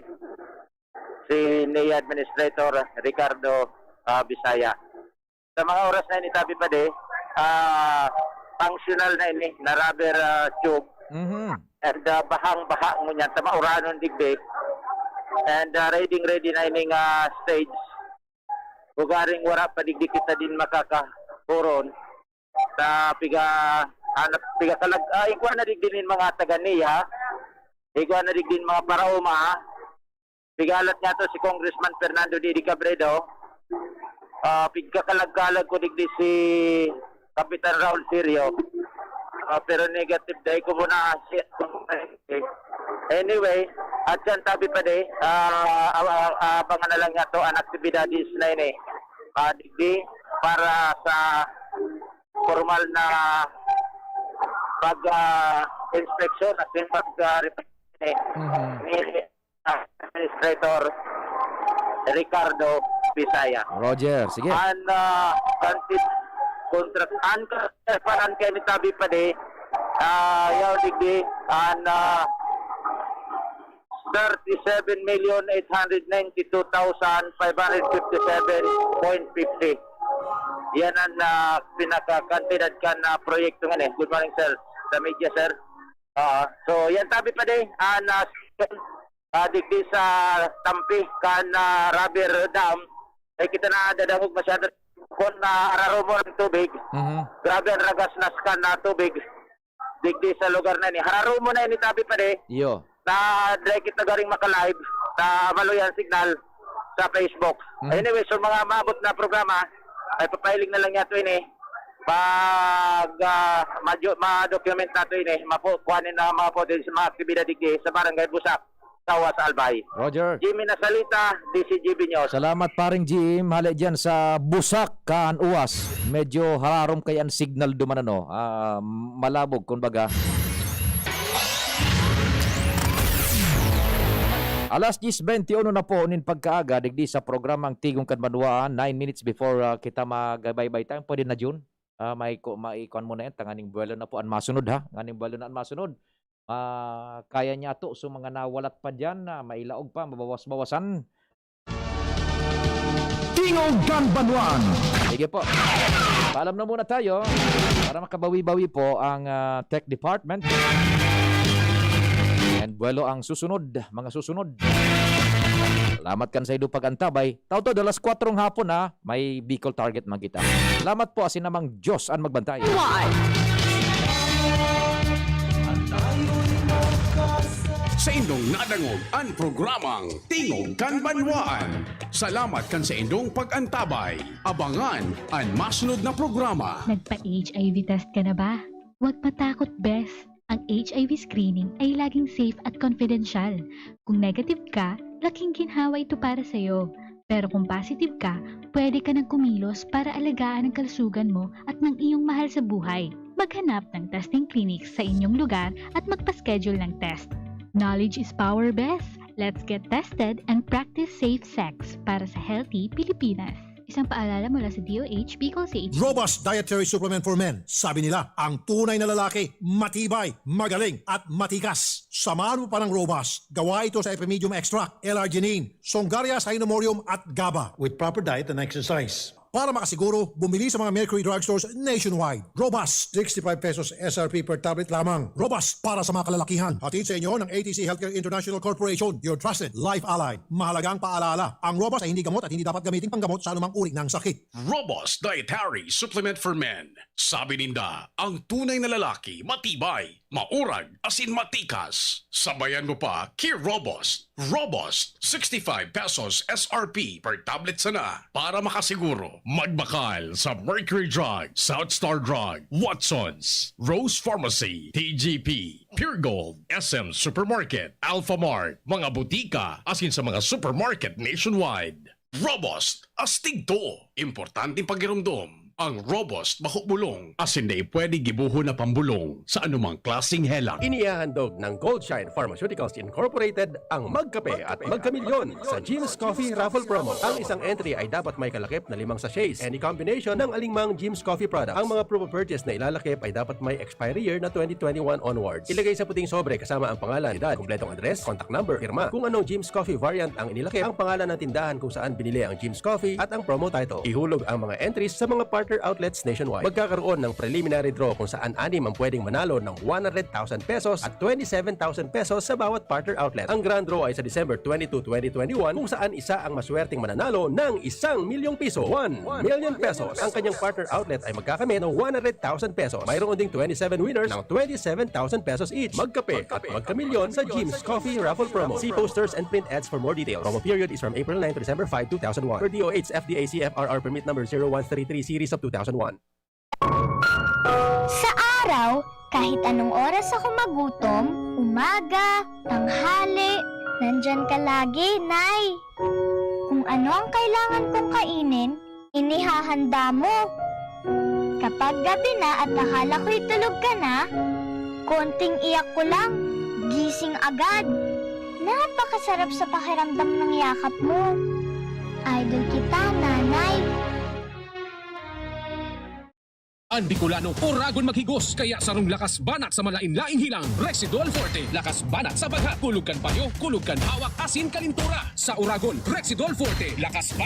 si N E A Administrator Ricardo, ah, Bisaya. Sa mga oras na ini, tabi pa di, ah, functional na ini, na rubber, ah, tube. Mhm. And, ah, bahang-baha ngunyan, ta mauranon digdi. And, ah, ready, ready na ini nga stage. Ugaring wara pa digdi kita din makakahuron. Sa piga, hanap, piga kalag-, ah, igwa na digdi nin mga taga N E A, igwa na digdi nin mga paraoma, pigalat niya to si Congressman Fernando Didi Cabredo, ah, pigkakalag-kalag ko digdi si Kapitan Raul Sirio. Ah, pero negative dai ko muna si, anyway, at yan tabi pa di, ah, ah, ah, abangan na lang niya to ang aktibidades na ini. Ah, digdi para sa formal na pag, ah, inspeksyon at yung pag, ah, report ni, Mhm. ni, ah, Administrator Ricardo Bisaya. Roger, sige. An, ah, kanti-, contract, an ka-, paran kay ni tabi pa di, ah, yaw digdi, an, ah, thirty-seven million eight hundred ninety-two thousand five hundred fifty-seven point fifty. Yan ang, ah, pinakakantidad kan, ah, proyekto nga ni. Good morning, sir. Sa media, sir. Ah, so, yan tabi pa di, ah, na, ah, digdi sa tampi kan, ah, rubber dam, ay kita na dadangog masyado kung na araro mo ang tubig. Mhm. Grabe ang ragas nas kan na tubig. Digdi sa lugar na ini. Hararo mo na ini, tabi pa di. Iyo. Na dry kita garing maka-live sa Maluyan Signal sa Facebook. Mhm. Anyway, so mga maabot na programa, ay papahiling na lang niya to ini. Pag, ah, madyo-, ma-document na to ini, mapu-, kuhanin na mga footage, mga aktibidad digdi sa Barangay Busak, sa Uwas, Albay. Roger. Jimmy Nasalita, D C G B News. Salamat, paring Jim. Hale dyan sa Busak, kan Uwas. Medyo hararom kaya ang signal duman, ano. Ah, malabog, kumbaga. Alas diyes bente uno na po nin pagkaaga, digdi sa programang Tigong kan Banwaan, nine minutes before, ah, kita magbaybay time. Pwede na, Jun? Ah, may ku-, maikuan mo na yan. Tanganing buwelo na po ang masunod, ha? Tanganing buwelo na ang masunod. Ah, kaya niya to. So, mga nawalat pa dyan na mailaog pa, mabawas-bawasan. Tingog kan Banwaan. Sige po. Paalam na muna tayo para makabawi-bawi po ang, ah, tech department. And buwelo ang susunod, mga susunod. Salamat kan sa indo pag-antabay. Tautod, alas kwatro ng hapon, ha, may Bicol Target man kita. Salamat po, asin namang Diyos ang magbantay. Why? Sa indong nadangog an programang Tingog kan Banwaan. Salamat kan sa indong pag-antabay. Abangan an masunod na programa. Nagpa-H I V test ka na ba? Huwag matakot, bes. Ang H I V screening ay laging safe at confidential. Kung negative ka, laking ginhawa ito para sa'yo. Pero kung positive ka, pwede ka nang kumilos para alagaan ang kalusugan mo at ng iyong mahal sa buhay. Maghanap ng testing clinics sa inyong lugar at magpa-schedule ng test. Knowledge is power, bes. Let's get tested and practice safe sex para sa healthy Pilipinas. Isang paalala mula sa D O H, Bicol C H. Robust Dietary Supplement for Men. Sabi nila, ang tunay na lalaki, matibay, magaling, at matikas. Samahan mo pa ng Robust. Gawa ito sa Epimedium Extract, L-arginine, Songaria Cynomorium, at GABA. With proper diet and exercise. Para makasiguro, bumili sa mga Mercury Drugstores nationwide. Robust, sixty-five pesos S R P per tablet lamang. Robust, para sa mga kalalakihan. Hatid sa inyo ng A T C Healthcare International Corporation, your trusted life ally. Mahalagang paalala, ang Robust ay hindi gamot at hindi dapat gamitin panggamot sa anumang uri ng sakit. Robust Dietary Supplement for Men. Sabi ninda, ang tunay na lalaki, matibay, maurag, asin matikas. Sabayan mo pa, ki Robust. Robust, sixty-five pesos S R P per tablet sana. Para makasiguro, magbakal sa Mercury Drug, South Star Drug, Watson's, Rose Pharmacy, T G P, Pure Gold, S M Supermarket, Alphamart, mga butika, asin sa mga supermarket nationwide. Robust, astig to. Importanteng pagiromdom. Ang Robust bako bulong, asin dai pwede gibohon na pambulong sa anumang klaseng helang. Inihahandog ng Goldshine Pharmaceuticals Incorporated ang Magkape at Magkamilyon sa Jim's Coffee Raffle Promo. Ang isang entry ay dapat may kalakip na limang sachets, any combination ng alingmang Jim's Coffee product. Ang mga proof of purchase na ilalakip ay dapat may expiry year na twenty twenty-one onwards. Ilagay sa puting sobre kasama ang pangalan, edad, kumpletong address, contact number, pirma. Kung anong Jim's Coffee variant ang inilakip, ang pangalan ng tindahan kung saan binili ang Jim's Coffee at ang promo title. Ihulog ang mga entries sa mga partner outlets nationwide. Magkakaroon ng preliminary draw kung saan anim ang pwedeng manalo ng one hundred thousand pesos at twenty-seven thousand pesos sa bawat partner outlet. Ang grand draw ay sa December twenty-two, twenty twenty-one, kung saan isa ang maswerteng mananalo ng isang milyong piso, one million pesos. Ang kanyang partner outlet ay magkakamit ng one hundred thousand pesos. Mayroon ding twenty-seven winners ng twenty-seven thousand pesos each. Magkape at magkamilyon sa Jim's Coffee Raffle Promo. See posters and print ads for more details. Promo period is from April nine to December five, two thousand one. Per D O H F D A C F R R Permit Number zero one three three Series of two thousand one. Sa araw, kahit anong oras ako magutom, umaga, tanghali, nandyan ka lagi, Nay. Kung ano ang kailangan kong kainin, inihahanda mo. Kapag gabi na at akala ko'y tulog ka na, konting iyak ko lang, gising agad. Napakasarap sa pakiramdam ng yakap mo. Idol kita, Nanay. An Bicolano, oragon maghigos, kaya sarong lakas banat sa malain-laing hilang, Rexidol Forte. Lakas banat sa baghat, kulog kan payo, kulog kan hawak, asin kalintura. Sa oragon, Rexidol Forte. Lakas